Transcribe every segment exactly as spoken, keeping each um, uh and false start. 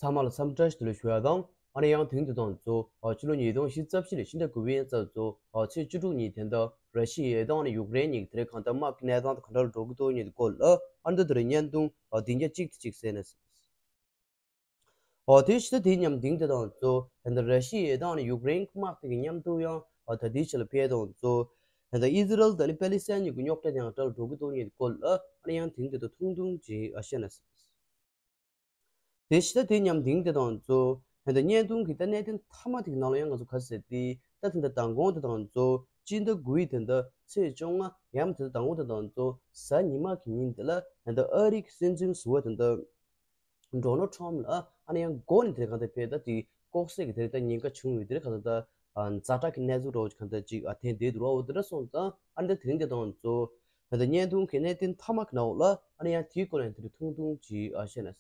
ཚང་མ་ལ་འཚམས་འདྲི་ཞུ་ལ་ཞུ་ཡ་དང་། ཨ་ནི་ཡང་དེང་དུས་དང་གཙོ་ཕྱི་ལོ་ཉིས་སྟོང་ཉི་ཤུ་རྩ་བཞི་ལོའི་ཕྱི་ཟླ་དགུ་པའི་ཚེས་གཙོ་ཚེས་བཅུ་དྲུག་ཉིན་དེ་འདྲ་ར་ཤི་ཡའི་དང་ཨ་ནི་ཡུཀ་རེན་གཉིས་ཀྱི་དེ་རིང་གང་ལྟར་དམག་གི་གནས་སྟངས་དེ་ག་འདྲ་ལ་འགྲོ་གི་འདུག་ཉིད་སྐོར་ལ་ཨ་ནི་དེ་རིང་བརྙན་ཐུང་སྡིངས་ཆ་གཅིག་དེ་གཅིག་གསན་ན། འོ་དེ་ཕྱི་ཟླ་དེའི་མཉམ་དེང་དེ་དང་གཙོ་ད་ལྟ་ར་ཤི་ཡའི་དང་ཨ་ནི་ཡུཀ་རེན་གྱི་དམག་དེ་གི་མཉམ་དུ་ཡང་ད་ལྟའི་ཆ་ལ་ཕེབས་དང་གཙོ་ད་ལྟ་ཨི་ཟི་རལ་དང་ཨ་ནི་པེ་ལི་སི་ཐན་གཉིས་ཀྱི་རྙོག་དྲ་དེ་ཡང་ག་འདྲ་ལ་འགྲོ་གི་འདུག་ཉིད་སྐོར་ལ་ཨ་ནི་ཡང་དེང་དེ་དང་ཐུང་ཐུང་ཅིག་བཤད་ན། དེ་ཕྱི་ཟླ་དེའི་མཉམ་དེང་དེ་དང་གཙོ་ད་ལྟ་བརྙན་ཐུང་གི་ད་གནད་དོན་མཐའ་མ་དེ་གི་ནང་ལ་ཡང་ང་ཚོ་ག་ཟེར་ཏེ་ད་ད་ལྟ་མདང་དགོང་དེ་དང་གཙོ་སྤྱི་ཟླ་དགུ་པའི་དེ་འདྲ་ཚེས་བཅོ་ལྔ་ཡང་དེ་ད་མདང་དགོང་དེ་དང་གཙོ་གཟའ་ཉི་མ་གི་ཉིན་དེ་ལ་ད་ལྟ་ཨ་རི་གི་སྲིད་འཛིན་ཟུར་པ་དེ་འདྲ་ཌོ་ནལ་ཊམ་ལ་ཨ་ནི་ཡང་མགོ་ནས་དེ་གང་ལྟར་ཕེབས་ད་དེ་ལྐོག་གསོད་ཀྱི་དེ་རིགས་ད་ཉེན་ཁ་བྱུང་ཡོད་དེ་རིགས་གང་ལྟར་ད་ཛ་དྲག་གི་གནས་ཚུལ་འདྲ་བོ་ཅིག་གང་ལྟར་ཅིག་ཨ་ཐེངས་དེ་འདུག་རོགས་འོ་དེ་འདྲ་སོང་ཙང་ཨ་ནི་ད་དེ་རིང་དེ་དང་གཙོ་ད་ལྟ་བརྙན་ཐུང་གི་གནད་དོན་མཐའ་མ་གི་ནང་ལ་ཨ་ནི་ཡང་དེའི་སྐོར་ལ་ཡང་དེ་རིགས་ཐུང་ཐུང་ཅིག་ཨ་བཤད་ན།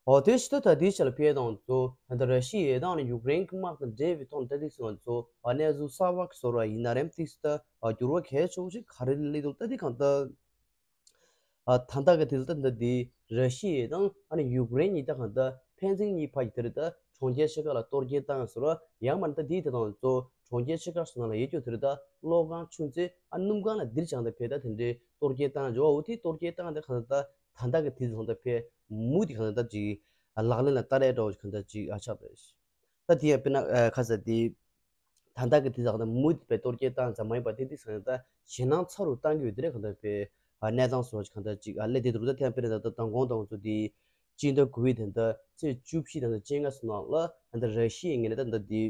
འོ་དེ་ཕྱི་ཟླ་ད་ལྟའི་ཆ་ལ་ཕེབས་དང་གཙོ་ད་ལྟ་ར་ཤི་ཡའི་དང་ཨ་ནི་ཡུཀ་རེན་གྱི་དམག་དང་འབྲེལ་བའི་ཐོག་ནས་ད་ལྟའི་སོང་གཙོ་ཨ་གནས་ཚུལ་གསར་བ་གི་བཟོ་འདྲ་ཡིན་ན་རེམ་ཏིག་ཙམ་ད་འགྱུར་བ་གལ་ཆེ་བོ་ཞིག་ག་རེ་སླེབས་འདུག་ད་ལྟའི་གང་ལྟར། ཨ་ད་ལྟ་གི་དུས་ལ་ད་ལྟ་འདི་ར་ཤི་ཡ་དང་ཨ་ནི་ཡུཀ་རེན་གཉིས་ད་གང་ལྟར་ཕན་ཚུན་གཉིས་བར་གྱི་དེ་རིང་ད་གྲོང་ཁྱེར་ཆེ་ཁག་ལ་གཏོར་སྐྱོན་བཏང་ཟེར་བ་ཡང་མ་ད་འདི་དེ་དང་གཙོ་གྲོང་ཁྱེར་ཆེ་ཁག་སོགས་ནང་ལ་ཡོད་རྒྱུ་དེ་རིང་ད་གློག་ཁང་ཆུ་མཛོད་ཨ་སྣུམ་ཁང་ལ་འདིར་བྱང་ད་བས་ད་དེ་འདྲའི་གཏོར་སྐྱོན་བཏང་འཇོག་འོ་དེ་གཏོར་སྐྱོན་བཏང་དེ་གང་ལྟར་ད་ད་ལྟ་གི་དུས་ལ་ད་བས་མུ་དེ་གང་ལྟར་ད་ཅིག་ལག་ལེན་ལ་བསྟར་ཡས་འདྲ་བོ་ཞིག་གང་ལྟར་ཅིག་ཨ་ཆགས་པས། ད་དེ་ཡང་དཔེར་ན་ཁ་ས་དེ། ད་ལྟ་གི་དེ་དག་ད་མུ་དེ་བས་གཏོར་སྐྱོན་བཏང་ཙམ་མ་ཡིན་པ་དེ་དེ་སང་ད་ཞེད་སྣང་ཚ་རུ་བཏང་གི་ཡོད་དེ་རེད་གང་ལྟར་བས་གནས་སྟངས་སོགས་གང་ལྟར་ཅིག་སླེབས་བསྡད་འདུག་ད་ཐེངས་དཔེར་ན་ད་ལྟ་མདང་དགོང་དང་ཚོ་དེ་སྤྱི་ཟླ་དགུ་པའི་དེ་ད་ཚེས་བཅུ་བཞི་དང་བཅོ་ལྔ་སོགས་ནང་ལ་ད་ལྟ་ར་ཤི་ཡའི་ངོས་ནས་ད་ལྟ་དེ་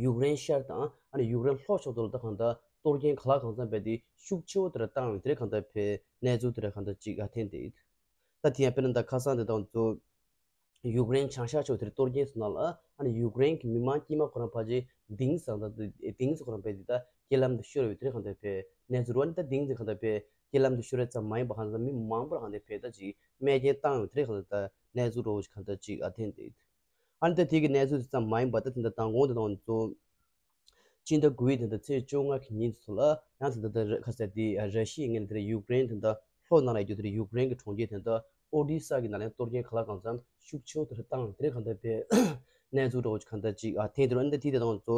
ཡུཀ་རེན་ཤར་དང་ཨ་ནི་ཡུཀ་རེན་ལྷོ་ཕྱོགས་དུ་ལ་ད་གང་ལྟར་གཏོར་སྐྱོན་ག་ལ་གང་འཚམ་བས་དེ་ཤུགས་ཆེ་བོ་དེ་ར་བཏང་ཡོད་དེ་རེད་གང་ལྟར་བས་གནས་ཚུལ་དེ་ར་གང་ལྟར་ཅིག་ཐོན་བསྡད་ཡོད། ད་དེ་ཡང་དཔེར་ན་ད་ཁ་སང་དེ་དང་ཚོ། ཡུཀ་རེན་བྱང་ཤར་ཕྱོགས་དེར་གཏོར་སྐྱོན་སོང་ན་ལ་ཨ་ནི་ཡུཀ་རེན་གྱི་མི་མང་དཀྱུས་མ་ཁོ་རང་ཕལ་ཆེར་དེང་སང་ད་དེང་སང་ཁོ་རང་བས་དེ་ད་རྐྱེན་ལམ་དུ་ཤོར་ཡོད་དེ་རེད་གང་ལྟར་བས་གནས་ཚུལ་རོ་ནི་ད་དེང་སང་གང་ལྟར་བས་རྐྱེན་ལམ་དུ་ཤོར་ཡོད་ཙམ་མ་ཡིན་པ་གང་ལྟར་མི་མང་པོར་གང་ལྟར་བས་ད་ཅིག་རྨས་སྐྱོན་བཏང་ཡོད་དེ་རེད་གང་ལྟར་ད་གནས་ཚུལ་རོ་ཞིག་གང་ལྟར་ཅིག་ཨ་ཐེན་དེ་ཨ་ནི་ད་དེ་གི་གནས་ཚུལ་དེ་ཙམ་མ་ཡིན་པ་ད་དེ་ད་དང་གོང་དེ་དང་ཚོ། སྤྱི་ཟླ་དགུ་པའི་དེ་འདྲ་ཚེས་བཅོ་ལྔ་གི་ཉིན་ཚོ་ལ་ཡང་དེ་འདྲ་ཁ་ས་དེ་ར་ཤི་ཡའི་ངོས་ནས་དེ་འདྲ་ཡུཀ་རེན་དེ་འདྲ་ལྷོ་ནང་ལ་ཡོད་རྒྱུ་དེ་འདྲ་ཡུཀ་རེན་གྱི་གྲོང་ཁྱེར་དེ་འདྲ་ཨོ་ཌི་ས་གི་ནང་ལ་ཡང་གཏོར་སྐྱོན་ག་ལ་གང་འཚམ་ཤུགས་ཆེ་བོ་དེ་འདྲ་བཏང་དེ་འདྲ་གང་འདྲ་བས་གནས་ཚུལ་འདྲ་བོ་ཅིག་གང་འདྲ་ཅིག་ཨ་ཐེངས་དེ་རུ་ཨ་འདྲ་དེ་དེ་དང་ཚོ་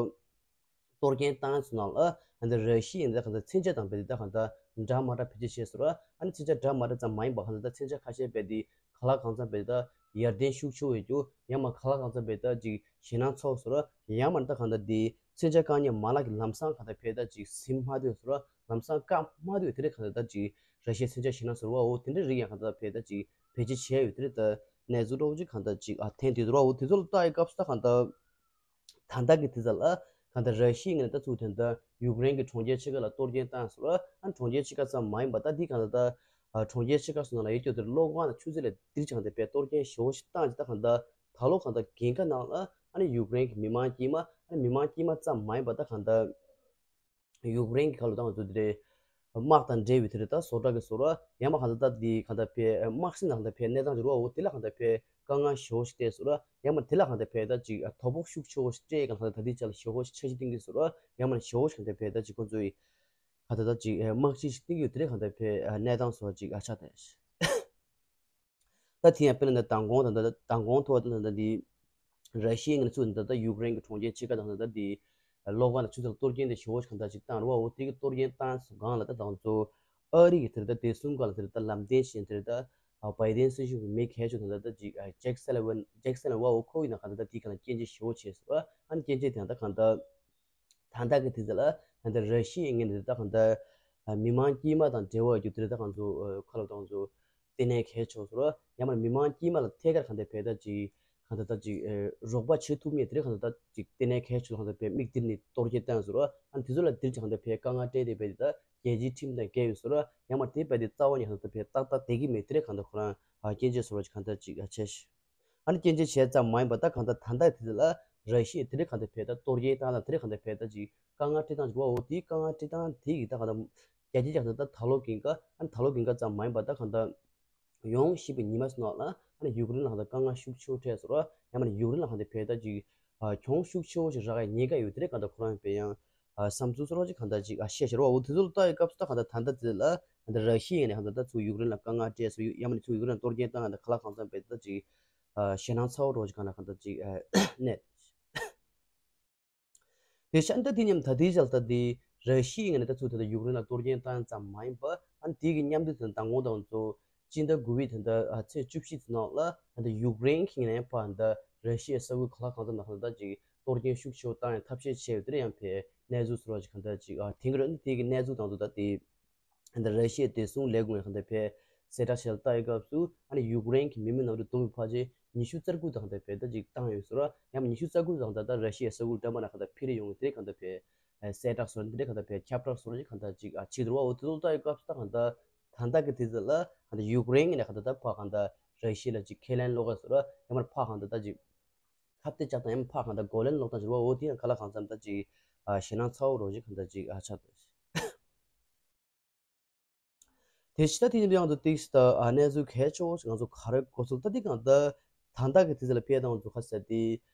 གཏོར་སྐྱོན་བཏང་ཚོ་ནང་ལ་ཨ་འདྲ་ར་ཤི་ཡའི་འདྲ་གང་འདྲ་མཚོན་ཆ་དང་བས་དེ་ད་གང་འདྲ་འདྲ་མ་འདྲ་བེད་སྤྱོད་བྱས་སོང་ར་ཨ་ནི་མཚོན་ཆ་འདྲ་མ་འདྲ་ཙམ་མ་ཡིན་པ་གང་འདྲ་ད་མཚོན་ཆ་ཁ་ཤས་བས་དེ་ག་ལ་གང་འཚམ་བས་ད་ཡར་ལྡན་ཤུགས་ཆེ་བོ་ཡོད་རྒྱུ་ཡང་མ་ག་ལ་གང་འཚམ་བས་ད་ཅིག་ཞེད་སྣང་ཚ་བོ་སོང་ར་ཡང་མ་ད་གང་ལྟར་དེ་མཚོན་ཆ་བཀག་ཉར་མ་ལག་གི་ལམ་སང་གང་ལྟར་བས་ད་ཅིག་ཟིན་མ་ཐུབ་སོང་ར་ལམ་སང་བཀག་མ་ཐུབ་དེ་འདྲ་གང་ལྟར་ད་ཅིག་ར་ཤི་ཡའི་མཚོན་ཆ་ཞེད་སྣང་ཟེར་བ་འོ་དེ་འདྲ་རིགས་ཡང་གང་ལྟར་བས་ད་ཅིག་བེད་སྤྱོད་བྱས་ཡོད་དེ་འདྲ་ད་གནས་ཚུལ་འདྲ་བོ་ཅིག་གང་ལྟར་ཅིག་ཨ་ཐེངས་དེ་ཚོ་ར་འོ་དེ་ཚོ་ལ་ལྟ་ཡི་སྐབས་སུ་ད་གང་ལྟར་ད་ལྟ་གི་དེ་ཚོ་ལ་གང་ལྟར་ར་ཤི་ཡའི་ངོས་ནས་ད་ཚུགས་དོན་ད་ཡུཀ་རེན་གྱི་གྲོང་ཁྱེར་ཆེ་ཁག་ལ་གཏོར་སྐྱོན་བཏང་སོང་ར་ཨ་གྲོང་ཁྱེར་ཆེ་ཁག་ཙམ་མ་ཡིན་པ་ད་འདི་གང་ལྟར་ད་གྲོང་ཁྱེར་ཆེ་ཁག་སོགས་ནང་ལ་ཡོད་རྒྱུ་དེར་གློག་ཁང་དང་ཆུ་ཚོད་ལ་འདིར་བྱང་སྟེ་བས་གཏོར་སྐྱོན་ཞེ་བོ་ཞིག་བཏང་ཅིག་ད་གང་ལྟར་ད་ལོ་གང་ལྟར་རྒན་ཁ་ནང་ལ་ཨ་ནི་ཡུཀ་རེན་གྱི་མི་མང་དཀྱུས་མ་ཨ་ནི་མི་མང་དཀྱུས་མ་ཙམ་མ་ཡིན་པ་ད་གང་ལྟར་ཡུཀ་རེན་གྱི་ཁ་ལོ་དང་ཚོ་དེ་རེད། དམག་དང་འབྲེལ་བའི་དེ་རེད་ད་བཟོ་གྲྭ་གི་བཟོ་ར་ཡང་མ་གང་ལྟར་ད་འདི་གང་ལྟར་བས་དམག་སྲིད་ནང་གང་ལྟར་བས་གནས་སྟངས་ཅིག་རོ་འོ་དེ་ལ་གང་ལྟར་བས་དཀའ་ངལ་ཞེ་བོ་ཞིག་སྤྲད་སོང་ར་ཡང་མ་དེ་ལ་གང་ལྟར་བས་ད་ཅིག་དོ་ཕོག་ཤུགས་ཆེ་བོ་ཞིག་སྤྲད་གང་ལྟར་ད་འདི་ཅག་ལ་ཞེ་བོ་ཞིག་འཆར་གཞི་བཏིང་གི་བཟོ་ར་ཡང་མ་ཞེ་བོ་ཞིག་གང་ལྟར་བས་ད་ཅིག་ཁོ་ཚོའི་གང་ལྟར་ད་ཅིག་དམག་སྤྱི་ཞིག་བཏིང་གི་ཡོད་དེ་རེད་གང་ལྟར་བས་གནས་སྟངས་སོགས་ཅིག་ཨ་ཆགས་ད། ད་དེ་ཡང་དཔེར་ན་ད་མདང་དགོང་དང་ད་མདང་དགོང་ཐོག་ད་ད་འདི་ར་ཤི་ཡའི་ངོས་ནས་ཚུར་ད་ད་ཡུཀ་རེན་གྱི་གྲོང་ཁྱེར་ཆེ་ཁག་དང་ད་ད་འདི་གློག་ཁང་དང་ཆུ་ཚོད་གཏོར་སྐྱོན་དེ་ཞེ་བོ་ཞིག་གང་ལྟར་ཅིག་བཏང་རེད་བ། འོ་དེ་གི་གཏོར་སྐྱོན་བཏང་སོང་སྒང་ལ་ད་དང་ཚོ་ཨ་རི་གི་དེར་ད་དེ་གསུམ་སྒང་ལ་དེར་ད་ལམ་སྟོན་བྱས་དེར་ད་བའི་ཌེན་སྲིད་གཞུང་གི་མི་གལ་ཆེ་དང་ད་ད་ཅིག་ཇེཀ་སེ་ལི་ཝན་ཇེཀ་སེ་ལི་ཝན་བ་འོ་ཁོ་ཡིན་ན་གང་ད་ད་དེ་གང་ལ་སྐྱོན་བརྗོད་ཞེ་བོ་བྱས་སོང་བ། ཨ་ནི་སྐྱོན་བརྗོད་དེ་ཡང་ད་གང་ད། ད་ལྟ་གི་དུས་ཚོད་ལ་ད་ལྟ་ར་ཤི་ཡའི་ངོས་ནས་ད་གང་ལྟར་མི་མང་དཀྱུས་མ་དང་འབྲེལ་བ་ཡོད་རྒྱུ་དེ་ལ་ད་གང་ཚོ་ཁ་ལོ་དང་ཚོ་ལྟེ་གནས་གལ་ཆེ་བཟོ་ར་ཡང་མིན་མི་མང་དཀྱུས་མ་ལ་ཐད་ཀར་གང་ལྟར་བས་ད་ཅིག་གང་ལྟར་ད་ཅིག་རོགས་པ་བྱེད་ཐུབ་མཁན་དེ་རིགས་གང་ལྟར་ད་ཅིག་ལྟེ་གནས་གལ་ཆེ་ལ་གང་ལྟར་བས་མིག་སྟེར་ནས་གཏོར་སྐྱོན་བཏང་བཟོ་ར་ཨ་ནི་དེ་ཚོ་ལ་དེར་ཅིག་གང་ལྟར་བས་དཀའ་ངལ་སྤྲད་དེ་བས་དེ་ད་རྒྱལ་སྤྱིའི་ཁྲིམས་དང་འགལ་བའི་བཟོ་ར་ཡང་མིན་དེ་བས་དེ་རྩ་བ་ནས་གང་ལྟར་བས་ཏག་ཏག་བསྡད་ཀྱི་མེད་དེ་རིགས་གང་ལྟར་ཁོ་རང་སྐྱོན་བརྗོད་བཟོ་ར་ཅིག་གང་ལྟར་ཅིག་བྱས། ཨ་ནི་སྐྱོན་བརྗོད་བྱས་ཙམ་མ་ཡིན་པ་ད་གང་ལྟར་ད་ལྟ་དེ་ལ་ར་ཤི་ཡས་དེ་རིང་གང་ལྟར་བས་ད་གཏོར་སྐྱོན་བཏང་དང་དེ་རིང་གང་ལྟར་བས་ད་ཅིག་དཀའ་ངལ་འཕྲད་སྟངས་ཅིག་འོ་དེའི་དཀའ་ངལ་འཕྲད་སྟངས་དེ་གི་ད་གང་ལྟར་རྒྱ་ཆེ་རྒྱ་ཆེ་ད་ད་ལོ་གིན་ཀ་ཨ་ནི་ད་ལོ་གིན་ཀ་ཙམ་མ་ཡིན་པ་ད་གང་ལྟར་ཡོང་བཞིན་པའི་ཉི་མ་ཚོ་ནང་ལ་ཨ་ནི་ཡུཀ་རེན་ལ་གང་ལྟར་དཀའ་ངལ་ཤུགས་ཆེ་བོ་འཕྲད་སོང་ར་ཡང་མ་ནི་ཡུཀ་རེན་ལ་གང་ལྟར་བས་ད་ཅིག་གྱོང་ཤུགས་ཆེ་བོ་ཞིག་རག་ཡ་ཉེན་ཁ་ཡོད་དེ་རིང་གང་ལྟར་ཁོ་རང་བས་ཡང་ ཨ་བསམ་ཚུལ་སོགས་ཅིག་གང་ལྟར་ཅིག་ཨ་བཤད་བཞག་རོགས། འོ་དེ་ཚོ་ལ་ལྟ་བའི་སྐབས་སུ་ད་གང་ལྟར་ད་ལྟ་ཚེ་ལ་གང་ལྟར་ར་ཤི་ཡ་ནས་གང་ལྟར་ད་ཚུར་ཡུཀ་རེན་ལ་དཀའ་ངལ་སྤྲད་སོང་། ཡང་མིན་ཚུར་ཡུཀ་རེན་ལ་གཏོར་སྐྱོན་བཏང་ཡང་ད་ག་ལ་གང་འཚམ་བས་ད་ཅིག་ཨ་ཞེད་སྣང་ཚ་བོ་རོགས་ཅིག་གང་ལ་གང་ལྟར་ཅིག་ཨ་གནས། དེ་ཤ་འདི་དེ་མཉམ་ད་དེའི་ཞལ་ད་དེ་ར་ཤི་ཡ་ནས་ད་ཚུར་ད་ལྟ་ཡུཀ་རེན་ལ་གཏོར་སྐྱོན་བཏང་ཙམ་མ་ཡིན་པ་ཨ་ནི་དེ་གི་མཉམ་དུ་ད་མདང་དགོང་དང་ཚོ་སྤྱི་ཟླ་དགུ་པའི་ད་ལྟ་ཨ་ཚེས་བཅུ་བཞི་ཚེ་ནང་ལ་ད་ལྟ་ཡུཀ་རེན་གྱི་ནས་ཕར་ད་ར་ཤི་ཡའི་ས་ཁུལ་ག་ལ་གང་འཚམ་ན་གང་ལྟར་ཅིག་གཏོར་སྐྱོན་ཤུགས་ཆེ་བོ་བཏང་ཡང་ཐབས་ཤེས་བྱས་ཡོད་དེ་ཡང་ཕའི་གནས་ཚུལ་ཟེར་བ་ཅིག་གང་ལྟར་ཅིག་ཨ་དེང་གི་ར་ནི་དེ་གི་གནས་ཚུལ་དང་ཚོ་ད་དེ། ད་ལྟ་ར་ཤི་ཡའི་བདེ་སྲུང་ལས་ཁུངས་ནས་གང་ལྟར་ཕའི་གསལ་བསྒྲགས་ཞལ་ལྟ་ཡི་སྐབས་སུ་ཨ་ནི་ཡུཀ་རེན་གྱི་མི་མེད་གནམ་གྲུ་བརྡུངས་པའི་ཕལ་ཆེར་ཉི་ཤུ་རྩ་དགུ་དང་གང་ལྟར་ཕའི་ད་ཅིག་བཏང་ཡོད་ཟེར་བ། ཡང་ཉི་ཤུ་རྩ་དགུ་དང་ད་ལྟ་ར་ཤི་ཡའི་ས་ཁུལ་འདྲ་མིན་ན་གང་ལྟར་འཕེལ་རེ་ཡོང་གི་དེ་གང་ལྟར་ཕའི་གསལ་བསྒྲགས་སོགས་འདི་འདྲ་གང་ལྟར་ཕའི་ཁྱབ་བསྒྲགས་སོགས་ཀྱི་གང་ལྟར་ཅིག་ཨ་བྱེད་འདུག་བ། འོ་དེ་ཚོ་ལྟ་ཡི་སྐབས་སུ་ད་གང་ལྟར་ད་ལྟ་གི་དུས་ཚོད་ལ་གང་ལྟར་ཡུཀ་རེན་གྱི་ནས་གང་ལྟར་ད་ཕར་གང་ལྟར་ར་ཤི་ཡ་ལ་ཅིག་ཁས་ལེན་སློག་ག་ཟེར་བ། ཡང་མིན་ཕར་གང་ལྟར་ད་ཅིག་ཁ་གཏད་བཅག་སྟངས་ཡང་མིན་ཕར་གང་ལྟར་རྒོལ་ལན་སློག་སྟངས་ཟེར་བ། འོ་དེ་ཡང་ག་ལ་གང་འཚམ་ད་ཅིག་ཨ་ཞེད་སྣང་ཚ་བོ་རོགས་ཅིག་གང་ལྟར་ཅིག་ཨ་ཆགས་འདུག་དེ་ཕྱི་ད་དེ་ཡིན་དུས་ཡང་དུ་ཏིག་ད་ཨ་གནས་ཚུལ་གལ་ཆེ་བོ་ཞིག་ང་ཚོ་ག་རེ་གོ་ཚུལ་ད་དེ་གང་ལྟར་ད་ལྟ་གི་དུས་ཚོད་ལ་ཕེབས་དང་ཚོ་ཁ་གསལ་ཏེ་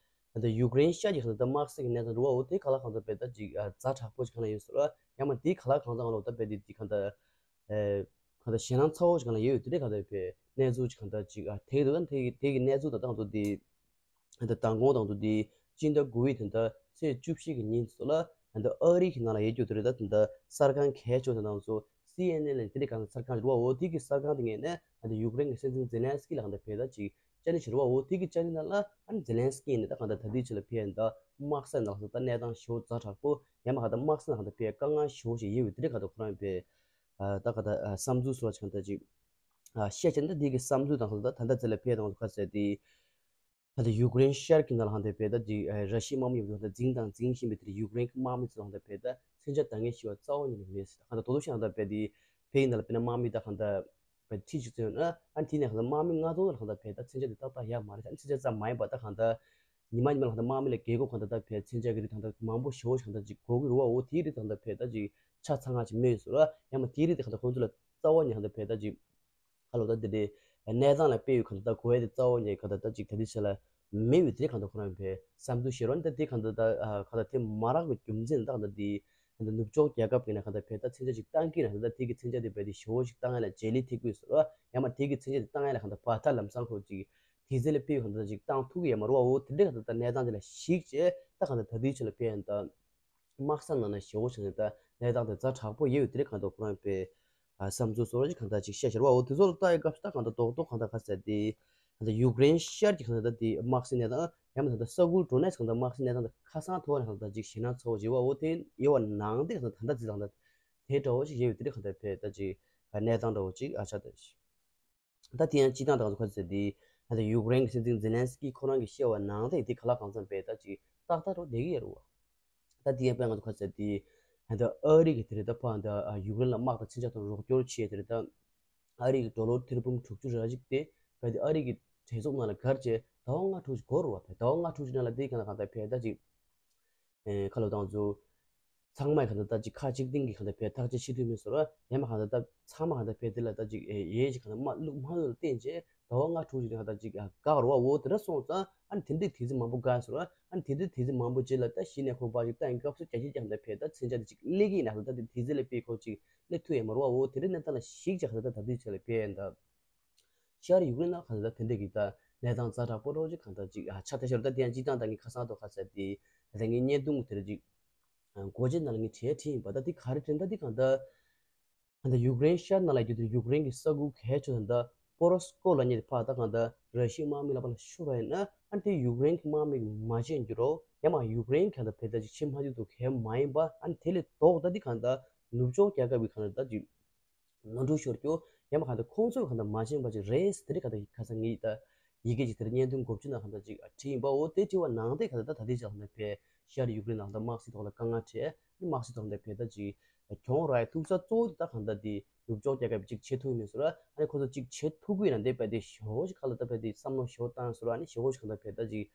ད་ལྟ་ཡུཀ་རེན་ཤར་གྱི་གང་ལྟར་དམག་སྲིད་ཀྱི་གནས་སྟངས་རེད་བ། འོ་དེ་ག་ལ་གང་ལྟར་བས་ད་ཅིག་ཨ་ཛ་དྲག་པོ་ཞིག་གང་ལ་ཡོད་ཟེར་བ། ཡང་མིན་དེ་ག་ལ་གང་ལྟར་ང་ལོ་ད་བས་དེ་དེ་གང་ལྟར་ཨེ་གང་ལྟར་ཞེད་སྣང་ཚ་བོ་ཞིག་གང་ལ་ཡོད་ཡོད་དེ་འདྲ་གང་ལྟར་བས་གནས་ཚུལ་ཞིག་གང་ལྟར་ཅིག་ཨ་དེ་འདུག་ད་དེ་དེ་གི་གནས་ཚུལ་ད་ལྟ་ང་ཚོ་དེ། ད་ལྟ་མདང་དགོང་དང་དུ་དེ་སྤྱི་ཟླ་དགུ་པའི་ད་ལྟ་ཚེས་བཅུ་བཞི་གི་ཉིན་ཚོ་ལ་ད་ལྟ་ཨ་རི་གི་ནང་ལ་ཡོད་རྒྱུ་དེ་རེད། ད་ད་ལྟ་གསར་ཁང་གལ་ཆེ་བ་དེ་ནང་ཚོ་སི་ཨེན་ཨེན་ལ་དེ་འདྲ་གང་གསར་ཁང་རེད་བ། འོ་དེ་གི་གསར་ཁང་དེ་ངོས་ནས་ད་ལྟ་ཡུཀ་རེན་གྱི་སྲིད་འཛིན་ཛེ་ལན་སི་ཀི་ལ་གང་ལྟར་བས་ད་ཅིག་བཅར་འདྲི་བྱེད་རེད་བ། འོ་དེ་གི་བཅར་འདྲི་ནང་ལ་ཨ་ནི་ཛེ་ལན་སི་ཀི་ནས་ད་གང་ལྟར་ད་ལྟའི་ཆ་ལ་ཕེབས་ཡ་ད་དམག་ས་ནང་ལ་ད་གནས་སྟངས་ཞེ་པོ་ཛ་དྲག་པོ་ཡང་མ་གང་ལྟར་དམག་ས་ནང་གང་ལྟར་ཕེབས་དཀའ་ངལ་ཞེ་པོ་ཞིག་ཡོད་པའི་དེ་འདྲ་གང་ལྟར་ཁོ་རང་བས་ད་གང་ལྟར་བསམ་ཚུལ་སོགས་ཅིག་གང་ལྟར་ཅིག་ཨ་བཤད་བྱས་ན་ད་དེ་གི་བསམ་ཚུལ་དང་ད་ལྟ་ད་ལྟ་ཚེ་ལ་ཕེབས་དང་ཁ་གསལ་ཏེ། ད་ལྟ་ཡུཀ་རེན་ཤར་གྱི་ནང་ལ་ཧང་དེ་བས་ད་ཅིག་ཨ་ར་ཤི་ཡའི་དམག་མི་ཡོད་པ་འཛིང་དང་འཛིང་བཞིན་པའི་དེར་ཡུཀ་རེན་གྱི་དམག་མི་ཚོ་ཧང་དེ་བས་ད་མཚོན་ཆ་འདང་ངེས་ཤེས་པ་རྩ་བ་ཉིད་ནས་མེད་ཟེར། ད་ཧང་ད་དོ་དོ་ཤི་ཧང་ད་བས་དེ་བས་ཡིན་ན་ལ་བས་ན་དམག་མི་ད་ཧང་ད་བས་ཁྲི་གཅིག་ཙམ་ཡོད་ན་ཨ་དེ་ནས་ཧང་ད་དམག་མི་ལྔ་སྟོང་ལ་ཧང་ད་བས་ད་མཚོན་ཆ་དེ་ཏག་ཏག་ཡག་མ་རེད། ཨ་མཚོན་ཆ་ཙམ་མ་ཡིན་པ་ད་ཧང་ད་ཉི་མ་ཉི་མ་ལ་ཧང་ད་དམག་མི་ལ་རྒས་གོ་ཧང་ད་ད་བས་མཚོན་ཆ་གི་རིགས་ཧང་ད་མང་པོ་ཞེ་པོ་ཞིག་ཧང་ད་ཅིག་དགོས་ཀྱི་རེད་བ། འོ་དེའི་རིགས་ད་ཧང་ད་བས་ད་ཅིག་ཆ་ཚང་ང་ཅིག་མེད་ཟེར་བ། ཡང་མ་དེའི་རིགས་དེ་ཧང་ད་ཁོང་ཚོ་ལ་རྩ་བ་ཉིད་ཧང་ད་བས་ད་ཅིག་ཁ་ལོ་ད་དེ་དེ་གནས་སྟངས་ལ་དཔེ་ཡོད་གང་ལྟར་གོ་ཡ་དེ་རྩ་བ་ཉིད་གང་ལྟར་ད་ཅིག་ད་དེ་ཆ་ལ་མེད་ཡོད་དེ་གང་ལྟར་ཁོ་རང་བས་བསམ་ཚུལ་བཤད་རོགས་ད་དེ་གང་ལྟར་ད་གང་ལྟར་དེ་མ་རག་པའི་རྒྱུ་མཚན་ད་གང་ལྟར་དེ་གང་ལྟར་ནུབ་ཕྱོགས་རྒྱལ་ཁབ་ཀྱི་ནས་གང་ལྟར་བས་ད་མཚོན་ཆ་ཅིག་བཏང་གི་ན་གང་ལྟར་དེ་གི་མཚོན་ཆ་དེ་བས་དེ་ཞེ་པོ་ཞིག་བཏང་ཡ་ལ་བརྗེ་ལི་ཐེབས་དགོས་ཟེར་རོ། ཡང་མ་དེ་གི་མཚོན་ཆ་དེ་བཏང་ཡ་ལ་གང་ལྟར་བ་ད་ལམ་སང་ཁོ་ཅིག་དེ་ཚེ་ལ་དཔེ་ཡོད་གང་ལྟར་ཅིག་བཏང་ཐུབ་ཀྱི་ཡ་མ་རེད་བ། འོ་དེ་འདྲ་གང་ལྟར་ད་གནས་སྟངས་དེ་ལ་གཞིགས་བྱས་ད་གང་ལྟར་ད་དེའི་ཆ་ལ་བས་ཡང་ད། དམག་ས་ནང་ན་ཞེ་པོ་བྱས་ནས་ད་གནས་སྟངས་དེ་ཛ་དྲག་པོ་ཡོད་དེ་རེད། གང་ལྟར་ཁོ་རང་པའི་ཨ་བསམ་ཚུལ་སོགས་ཀྱི་གང་ལྟར་ཅིག་བཤད་བཞག་པ། འོ་དེ་ཚོ་ལ་ལྟ་ཡི་སྐབས་སུ་ད་གང་ལྟར་རྡོག་རྡོག་གང་ལྟར་ཁ་གསལ་ཏེ་གང་ལྟར་ཡུཀ་རེན་ཤར་གྱི་གང་ལྟར་ད་དེ་དམག་སའི་གནས་སྟངས་ཡང་མིན་ད་ལྟ་ས་ཁུལ་འགྲོ་གནས་གང་ལྟར་དམག་སའི་གནས་སྟངས་དེ་ཁ་སང་ཐོག་ནས་གང་ལྟར་ཅིག་ཞེད་སྣང་ཚ་བོ་བྱེད་པ། འོ་དེ་ཡོད་པ་ནང་དེ་གང་ལྟར་ད་ལྟ་ཅིག་གང་ལྟར་དེ་འདྲ་བོ་ཅིག་ཡོད་དེ་རེད། གང་ལྟར་བས་ད་ཅིག་གནས་སྟངས་འདྲ་བོ་ཅིག་ཨ་ཆགས་ད། ད་དེ་ཡང་སྤྱི་བཏང་དང་ཁ་ཚ་དེ་ད་ལྟ་ཡུཀ་རེན་གྱི་སྲིད་འཛིན་ཛེ་ལན་སི་ཀི་ཁོ་རང་གིས་བཤད་པ་ནང་དེ་དེ་ག་ལ་གང་འཚམ་བས་ད་ཅིག་ཏག་ཏག་རོ་བསྡད་ཀྱི་ཡོད་རེད་བ། ད་དེ་ཡང་དཔེ་ང་ཚོ་ཁ་ཚ་དེ་ད་ལྟ་ཨ་རི་གི་དེ་རེད། ད་ཕ་ད་ཡུཀ་རེན་ལ་དམག་དང་མཚོན་ཆ་དང་རོགས་སྐྱོར་བྱས་དེ་རེད། ད་ཨ་རི་གི་ཌོ་ལར་ཐེར་འབུམ་དྲུག་ཅུ་རེ་གཅིག་དེ་བས་དེ་ཨ་རི་གི་གྲོས་ཚོགས་ནང་ལ་བཀར་བྱས་ཟླ་བ་ལྔ་དྲུག་ཅིག་འགོར་རེད་བ། བས་ཟླ་བ་ལྔ་དྲུག་ཅིག་ནང་ལ་དེ་ག་ལ་གང་འཚམ་བས་ད་ཅིག་ཨེ་ཁ་ལོ་དང་ཚོ། ཚང་མས་གང་ལྟར་ད་ཅིག་ཁ་གཅིག་སྟེང་གིས་གང་ལྟར་བས་ཐག་གཅོད་བྱེད་ཐུབ་མིན་ཟེར་བ། ཡང་མ་གང་ལྟར་ད་ཚང་མ་གང་ལྟར་བས་དེ་ལ་ད་ཅིག་ཨེ་ཡས་ཅིག་གང་ལྟར་མ་བླུག་མ་བླུག་ལ་བརྟེན་བྱས་ཟླ་བ་ལྔ་དྲུག་ཅིག་གང་ལྟར་ཅིག་ཨ་བཀག་རོགས་འོ་དེ་འདྲ་སོང་ཙང་ཨ་ནི་དེ་འདྲའི་དུས་ཚོད་མང་པོ་བཀག་ཟེར་བ། ཨ་ནི་དེ་འདྲའི་དུས་ཚོད་མང་པོ་རྗེས་ལ་ད་གཞི་ནས་ཁོ་པ་ཅིག་ད་ཡིན་སྐབས་སུ་རྒྱ་ཆེ་ཀྱང་ད་བས་ད་མཚོན་ཆ་དེ་ཅིག་སླེབས་ཀྱི་ཡིན་ན་ད་དེ་དུས་ཚོད་ལ་དཔེ་ཁོ་ཅིག་སླེབས་ཐུབ་ཡས་མ་རེད་བ། འོ་དེ་འདྲའི་གནས་སྟངས་ལ་གཞིགས་ཀྱང་གང་ལྟར་ད་དུས་ཚོད་ལ་བས་ད། ཤར་ཡུཀ་རེན་ནང་གང་ལྟར་དེ་འདྲ་གི་ད་གནས་སྟངས་ཛ་དྲག་པོ་རོ་ཅིག་གང་ལྟར་ཅིག་ཨ་ཆ་ད་ཤར་ད་དེ་ཡང་སྤྱི་བཏང་ད་ངས་ཁ་སང་ཐོག་ཁ་ཚ་དེ་ད་ངས་བརྙན་ཐུང་དེར་ཅིག་མགོ་བརྗོད་ནང་ལ་ངས་བྲིས་བྲིས་ཡིན་པ། ད་དེ་ག་རེ་དྲན་ད་དེ་གང་ལྟར་ད་ཡུཀ་རེན་ཤར་ནང་ལ་རྒྱུ་དེ་ཡུཀ་རེན་གི་ས་ཁུལ་གལ་ཆེ་ད་ཕོ་རོ་སི་ཀོ་ལབ་མཁན་དེ་ཕ་ད་གང་ལྟར་ར་ཤི་ཡའི་དམག་མི་ལ་ཕར་ལ་ཤོར་བ་ཡིན་ན་ཨ་ནི་དེ་ཡུཀ་རེན་གི་དམག་མི་གི་མ་བྱས་འགྱུར་རོ། ཡང་མ་ཡུཀ་རེན་གང་ལྟར་བས་ད་ཅིག་ཕྱི་མ་འཇུག་ཏུ་གལ་མ་ཡིན་པ། ཨ་ནི་དེ་ལས་ལྡོག་ད་དེ་གང་ལྟར་ནུབ་ཕྱོགས་རྒྱལ་ཁབ་ཀྱི་གང་ལྟར་ད་ཅིག་ནོར་འཁྲུལ་ཤོར་རྒྱུ། ཡང་མ་གང་ལྟར་ཁོང་ཚོས་གང་ལྟར་མ་བྱས་པ་ཅིག་རེད་ཟེར་དེ་རིགས་གང་ལྟར་ཁ་སང་ངས་ད་ཡི་གེ་ཅིག་དེར་བརྙན་ཐུང་མགོ་བརྗོད་ནང་གང་ལྟར་ཅིག་བྲིས་ཡིན་པ། འོ་དེ་བྲིས་པ་ནང་དེ་གང་ལྟར་ད་ད་ལྟའི་ཆར་གང་ལྟར་བས་ཤར་ཡུཀ་རེན་ནང་གང་ལྟར་དམག་སྲིད་ཐོག་ལ་དཀའ་ངལ་འཕྲད། དམག་སྲིད་ཐོག་ལ་བས་ད་ཅིག་གྱོང་རག་ཡ་ཐུག་ས་གཙོ་བོ་དེ་ད་གང་ལྟར་དེ་ནུབ་ཕྱོགས་རྒྱལ་ཁབ་ཅིག་བྱེད་ཐུབ་མེད་ཟེར་བ། ཨ་ནི་ཁོ་ཚོ་ཅིག་བྱེད་ཐུབ་ཀྱི་ཡིན་ན་དེ་བས་དེ་ཞེ་པོ་ཞིག་གང་ལྟར་ད་བས་དེ་བསམ་བློ་ཞེ་པོ་བཏང་ཟེར་བ། ཨ་ནི་ཞེ་པོ་ཞིག་གང་ལྟར་བས་ད་ཅིག་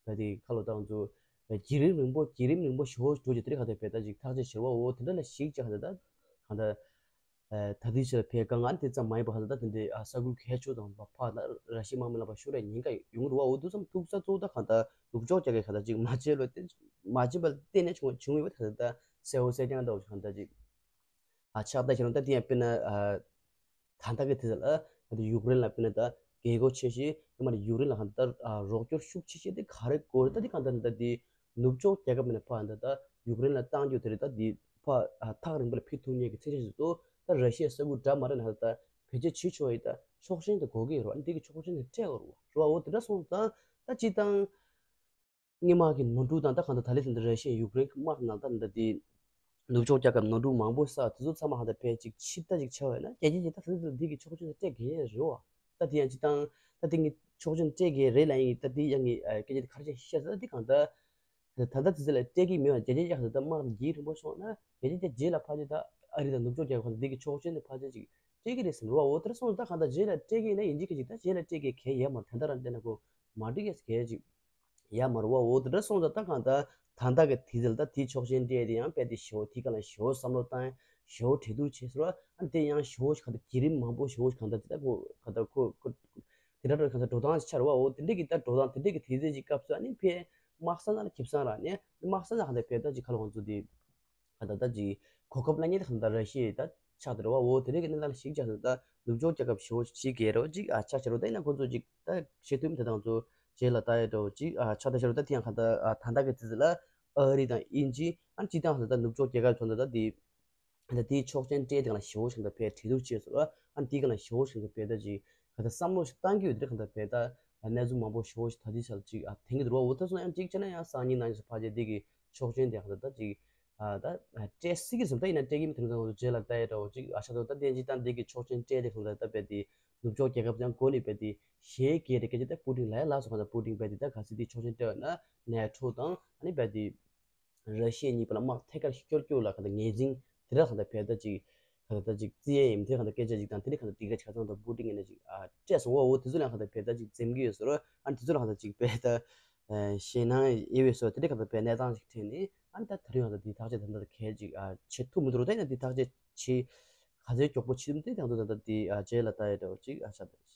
བས་དེ་ཁ་ལོ་དང་ཚོ་བརྒྱུད་རིམ་རིང་པོ་བརྒྱུད་རིམ་རིང་པོ་ཞེ་པོ་འགྲོ་རྒྱུ་དེ་རིགས་གང་ལྟར་བས་ད་ཅིག་ཐག་གཅོད་བྱེད་པ། འོ་དེ་འདྲ་ལ་གཞིགས་ཀྱང་གང་ལྟར་ད་གང་ལྟར། ད་ལྟའི་ཆར་བས་དཀའ་ངལ་དེ་ཙམ་མ་ཡིན་པ་གང་ལྟར་དེ་འདྲའི་ཨ་ས་ཁུལ་གལ་ཆེ་དང་ཕ་ཕ་ལ་ར་ཤི་ཡའི་དམག་མི་ལ་ཕར་ཤོར་བའི་ཉེན་ཁ་ཡོང་གི་རེད་བ། འོ་དུས་ཙམ་ཐུག་ས་གཙོ་བོ་ད་གང་ལྟར་ནུབ་ཕྱོགས་རྒྱལ་ཁབ་གང་ལྟར་ཅིག་མ་བྱས་ལོ་དེ་མ་བྱས་པ་བརྟེན་ནས་བྱུང་བྱུང་ཡོད་པ། ད་ལྟ་ གསལ་བོ་གསལ་རྐྱང་འདྲ་བོ་ཞིག་གང་ལྟར་ཅིག་ཨ་ཆགས་བསྡད་ཤག་རུང་། ད་དེ་ཡང་དཔེར་ན་ཨ་ད་ལྟ་གི་དུས་ཚོད་ལ་ད་ཡུཀ་རེན་ལ་དཔེར་ན་ད་རྒྱལ་སྒོ་ཆེ་ཤོས་ཡང་མ་རེད། ཡུཀ་རེན་ལ་གང་ལྟར་ཨ་རོགས་སྐྱོར་ཤུགས་ཆེ་ཤོས་དེ་ག་རེ་དགོས་རེད། ད་དེ་གང་ལྟར་ད་དེ་ནུབ་ཕྱོགས་རྒྱལ་ཁབ་ནས་ཕར་ད་ད་ཡུཀ་རེན་ལ་བཏང་རྒྱུ་དེ་རེད། ད་དེ་ཕར་ཨ་ཐག་རིང་པོ་ལ་ཕེབས་ཐུབ་མཁན་གྱི་མཚོན་ཆ་ཞིག་འདུག་ད་ར་ཤི་ཡ་ས་ཁུལ་འདྲ་མ་རེད་ན་ད་བེད་སྤྱོད་བྱེད་ཆོག་ཡིན། ད་ཆོག་མཆན་དེ་དགོས་ཀྱི་ཡོད་རེད། ཨ་ནི་དེ་གི་ཆོག་མཆན་དེ་སྤྲད་དགོས་རེད་བ། རེད་བ། འོ་དེ་འདྲ་སོང་ཙང་ད་སྤྱིར་བཏང་སྔོན་མ་གི་ནོར་འཁྲུལ་དང་། ད་གང་ལྟར་ད་ལན་ད་ར་ཤི་ཡ་ཡུཀ་རེན་གྱི་དམག་ནང་ད་ད་དེ་ནུབ་ཕྱོགས་རྒྱལ་ཁབ་ནོར་འཁྲུལ་མང་པོ་བསགས། དེ་ཚོ་ཚང་མ་གང་ལྟར་ཕལ་ཆེར་ཕྱིར་ལྟ་ཅིག་བྱས་པ་ཡིན་ན་རྒྱལ་སྤྱིའི་ཆ་ད་ད་འདི་གི་ཆོག་མཆན་སྤྲད་དགོས་ཡས་རེད་བ། ད་དེ་ཡང་སྤྱིར་བཏང་ད་དེ་ངས་ཆོག་མཆན་སྤྲད་དགོས་རེད་ལབ་ཡིན། ད་དེ་ཡང་ངས་ཨ་སྐད་ཆ་དེ་ག་རེ་བཤད་ཤེས་ས། ད་དེ་གང་ལྟར་ད་ད་ལྟ་དེ་ཚོ་ལ་སྤྲད་ཀྱི་མེད་པ། རྒྱལ་སྤྱིའི་ཆ་ད་ལྟ་དམག་རྒྱུན་རིང་པོ་སོང་ན་རྒྱལ་སྤྱིའི་ཆ་རྗེས་ལ་ཕལ་ཆེར་ད་ཨ་རི་དང་ནུབ་ཕྱོགས་རྒྱལ་ཁབ་ཁག་ཚོ་འདི་གི་ཆོག་མཆན་དེ་ཕལ་ཆེར་ཅིག་སྤྲད་ཀྱི་རེད་བསམ་རེད་བ། འོ་དེ་འདྲ་སོང་ཙང་ད་གང་ལྟར་རྗེས་ལ་སྤྲད་ཀྱི་ཡིན་ན་ཡིན་གཅིག་གིས་གཅིག་ད་རྗེས་ལ་སྤྲད་ཀྱི་གལ་ཡོད་མ་རེད། ད་ལྟ་རང་བལྟས་ན་ཁོ་མ་འགྲིག་གི་གལ་ཅིག་ཡོད་མ་རེད་བ། འོ་དེ་འདྲ་སོང་ཙང་ད་གང་ལྟར་ད་ལྟ་གི་དུས་ཚོད་ལ་ད་དེའི་ཆོག་མཆན་སྤྲད་དེ་ཡང་རྦད་དེ་ཞེ་པོ་དེའི་སྒང་ལ་ཞེ་པོ་བསམ་བློ་བཏང་། ཞེ་པོ་གྲོས་བསྡུར་བྱས་ཟེར་བ། ཨ་ནི་དེ་ཡང་ཞེ་པོ་ཞིག་གང་ལྟར་བརྒྱུད་རིམ་མང་པོ་ཞེ་པོ་ཞིག་གང་ལྟར་ཅིག་ད་ཁོ་གང་ལྟར་ཁོ་ཁོ་དེ་འདྲ་འདྲ་གང་ལྟར་འགྲོ་སྟངས་ཤིག་ཆགས་རེད་བ། འོ་དེ་འདྲ་གི་ད་འགྲོ་སྟངས་དེ་འདྲ་གི་དུས་ཚོད་ཅིག་སྐབས་སུ་ཨ་ནི་ཕར་དམག་ས་ནང་ལ་ཁེ་བཟང་རག་ནས། དམག་ས་ནང་གང་ལྟར་ཕར་ད་ཅིག་ཁ་ལོ་ཁོང་ཚོ་དེ་གང་ལྟར་ད་ཅིག་གོ་སྐབས་ལེན་མཁན་དེ་གང་ལྟར་ར་ཤི་ཡ་ད་ཆགས་འདུག་རེད་བ། འོ་དེ་འདྲ་གི་གནས་སྟངས་ལ་གཞིགས་བྱས་ཙང་ད་ནུབ་ཕྱོགས་རྒྱལ་ཁབ་ཞེ་པོ་ཅིག་གི་རེད་བ། ཅིག་ཨ་ཆགས་བྱས་རེད་བ། ད་ཡིན་ན་ཁོང་ཚོ་ཅིག་ད་བྱེད་ཐུབ་མི་དེ་དང་ཚོ་རྗེས་ལ་ལྟ་ཡ་འདྲ་བོ་ཅིག་ཨ་ཆགས་བསྡད་ཤག་རེད་བ། ད་དེ་ཡང་གང་ལྟར་ཨ་ད་ལྟ་གི་དུས་ཚོད་ལ་ཨ་རི་དང་དབྱིན་ཇི། ཨ་ནི་སྤྱིར་བཏང་ད་ལྟ་ནུབ་ཕྱོགས་རྒྱལ་ཁབ་ཚོ་ད་ལྟ་དེ་ད་དེའི་ཆོག་མཆན་སྤྲད་དེ་གང་ལ་ཞེ་པོ་ཞིག་ད་ཕར་གྲོས་བསྡུར་བྱས་ཟེར་བ། ཨ་ནི་དེའི་སྒང་ལ་ཞེ་པོ་ཞིག་ད་ཕར་ད་ཅིག་ག་ད་བསམ་བློ་ཞིག་བཏང་གི་ཡོད། དེ་གང་ལྟར་ཕར་ད་གནས་ཚུལ་མང་པོ་ཞེ་པོ་ཞིག་ད་དེ་ཆ་ལ་ཅིག་ཨ་དེང་གི་འདུག་རོ། འོ་ད་སོང་ཡང་གཅིག་བྱས་ན་ཡང་སང་ཉིན་གནངས་ཉིན་སུ་ཕལ་ཆེར་དེ་གི་ཆོག་མཆན་དེ་གང་ལྟར་ད་ཅིག་ཨ་ད་སྤྲད་སྲིད་ཀྱི་བསམ། ད་ཡིན་ན་སྤྲད་ཀྱི་མི་དེ་ཚོ་ད་རྗེས་ལ་ལྟ་ཡ་འདྲ་བོ་ཅིག་ཨ་ཆགས་འདུག་ད་དེ་གཅིག་ད་དེ་གི་ཆོག་མཆན་སྤྲད་དེ་གང་ལྟར་ད་ཕར་དེ་ནུབ་ཕྱོགས་རྒྱལ་ཁབ་ཚང་གོ་ནས་ཕར་དེ་ཞེ་གི་རེ་སྐད་ཆ་ད་པུ་ཏིན་ལ་ཡ་ལབ་སོང་། གང་ལྟར་པུ་ཏིན་ཕར་དེ་ད་ག་ཚོད་དེ་ཆོག་མཆན་སྤྲད་པ་ན་ནེ་ཊོ་དང་ཨ་ནི་ཕར་དེ་ར་ཤི་ཡ་གཉིས་བར་ལ་དམག་ཐད་ཀར་ཤོར་རྒྱུ་ལ་གང་ལྟར་ངོས་འཛིན་དེ་འདྲ་གང་ལྟར་ཕར་ད་ཅིག་གང་ལྟར་ད་ཅིག་བརྩི་ཡས་ཡིན། དེ་གང་ལྟར་སྐད་ཆ་ཅིག་དང་དེ་འདྲ་གང་ལྟར་འགྲིག་ར་ཆ་ཚང་དང་པུ་ཏིན་ངོས་ནས་ཅིག་ཨ་སྤྲད་སོང་བ། འོ་དེ་ཚོ་ལ་གང་ལྟར་ཕར་ད་ཅིག་འཛེམ་གི་ཡོད་ཟེར་རོ། ཨ་ནི་དེ་ཚོ་ལ་གང་ལྟར་ཅིག་ཕར་ད་ཞེད་སྣང་ཡོད་པའི་བཟོ་དེ་འདྲ་གང་ལྟར་ཕར་གནས་སྟངས་ཅིག་འཕྲད་ནས། ཨ་ནི་ད་ད་རེས་གང་ལྟར་དེ་ཐག་གཅོད་ད་ལྟ་གལ་ཅིག་ཨ་བྱེད་ཐུབ་མི་འདུག་རོ། ད་ཡིན་ན་དེ་ཐག་གཅོད་བྱེད་ག་ཚོད་མགྱོགས་པོ་བྱེད་ཐུབ་དེ་དང་དུ་ད་ལྟ་དེ་ཨ་རྗེས་ལ་ལྟ་ཡས་འདྲ་བོ་ཅིག་ཨ་ཆགས་འདུག་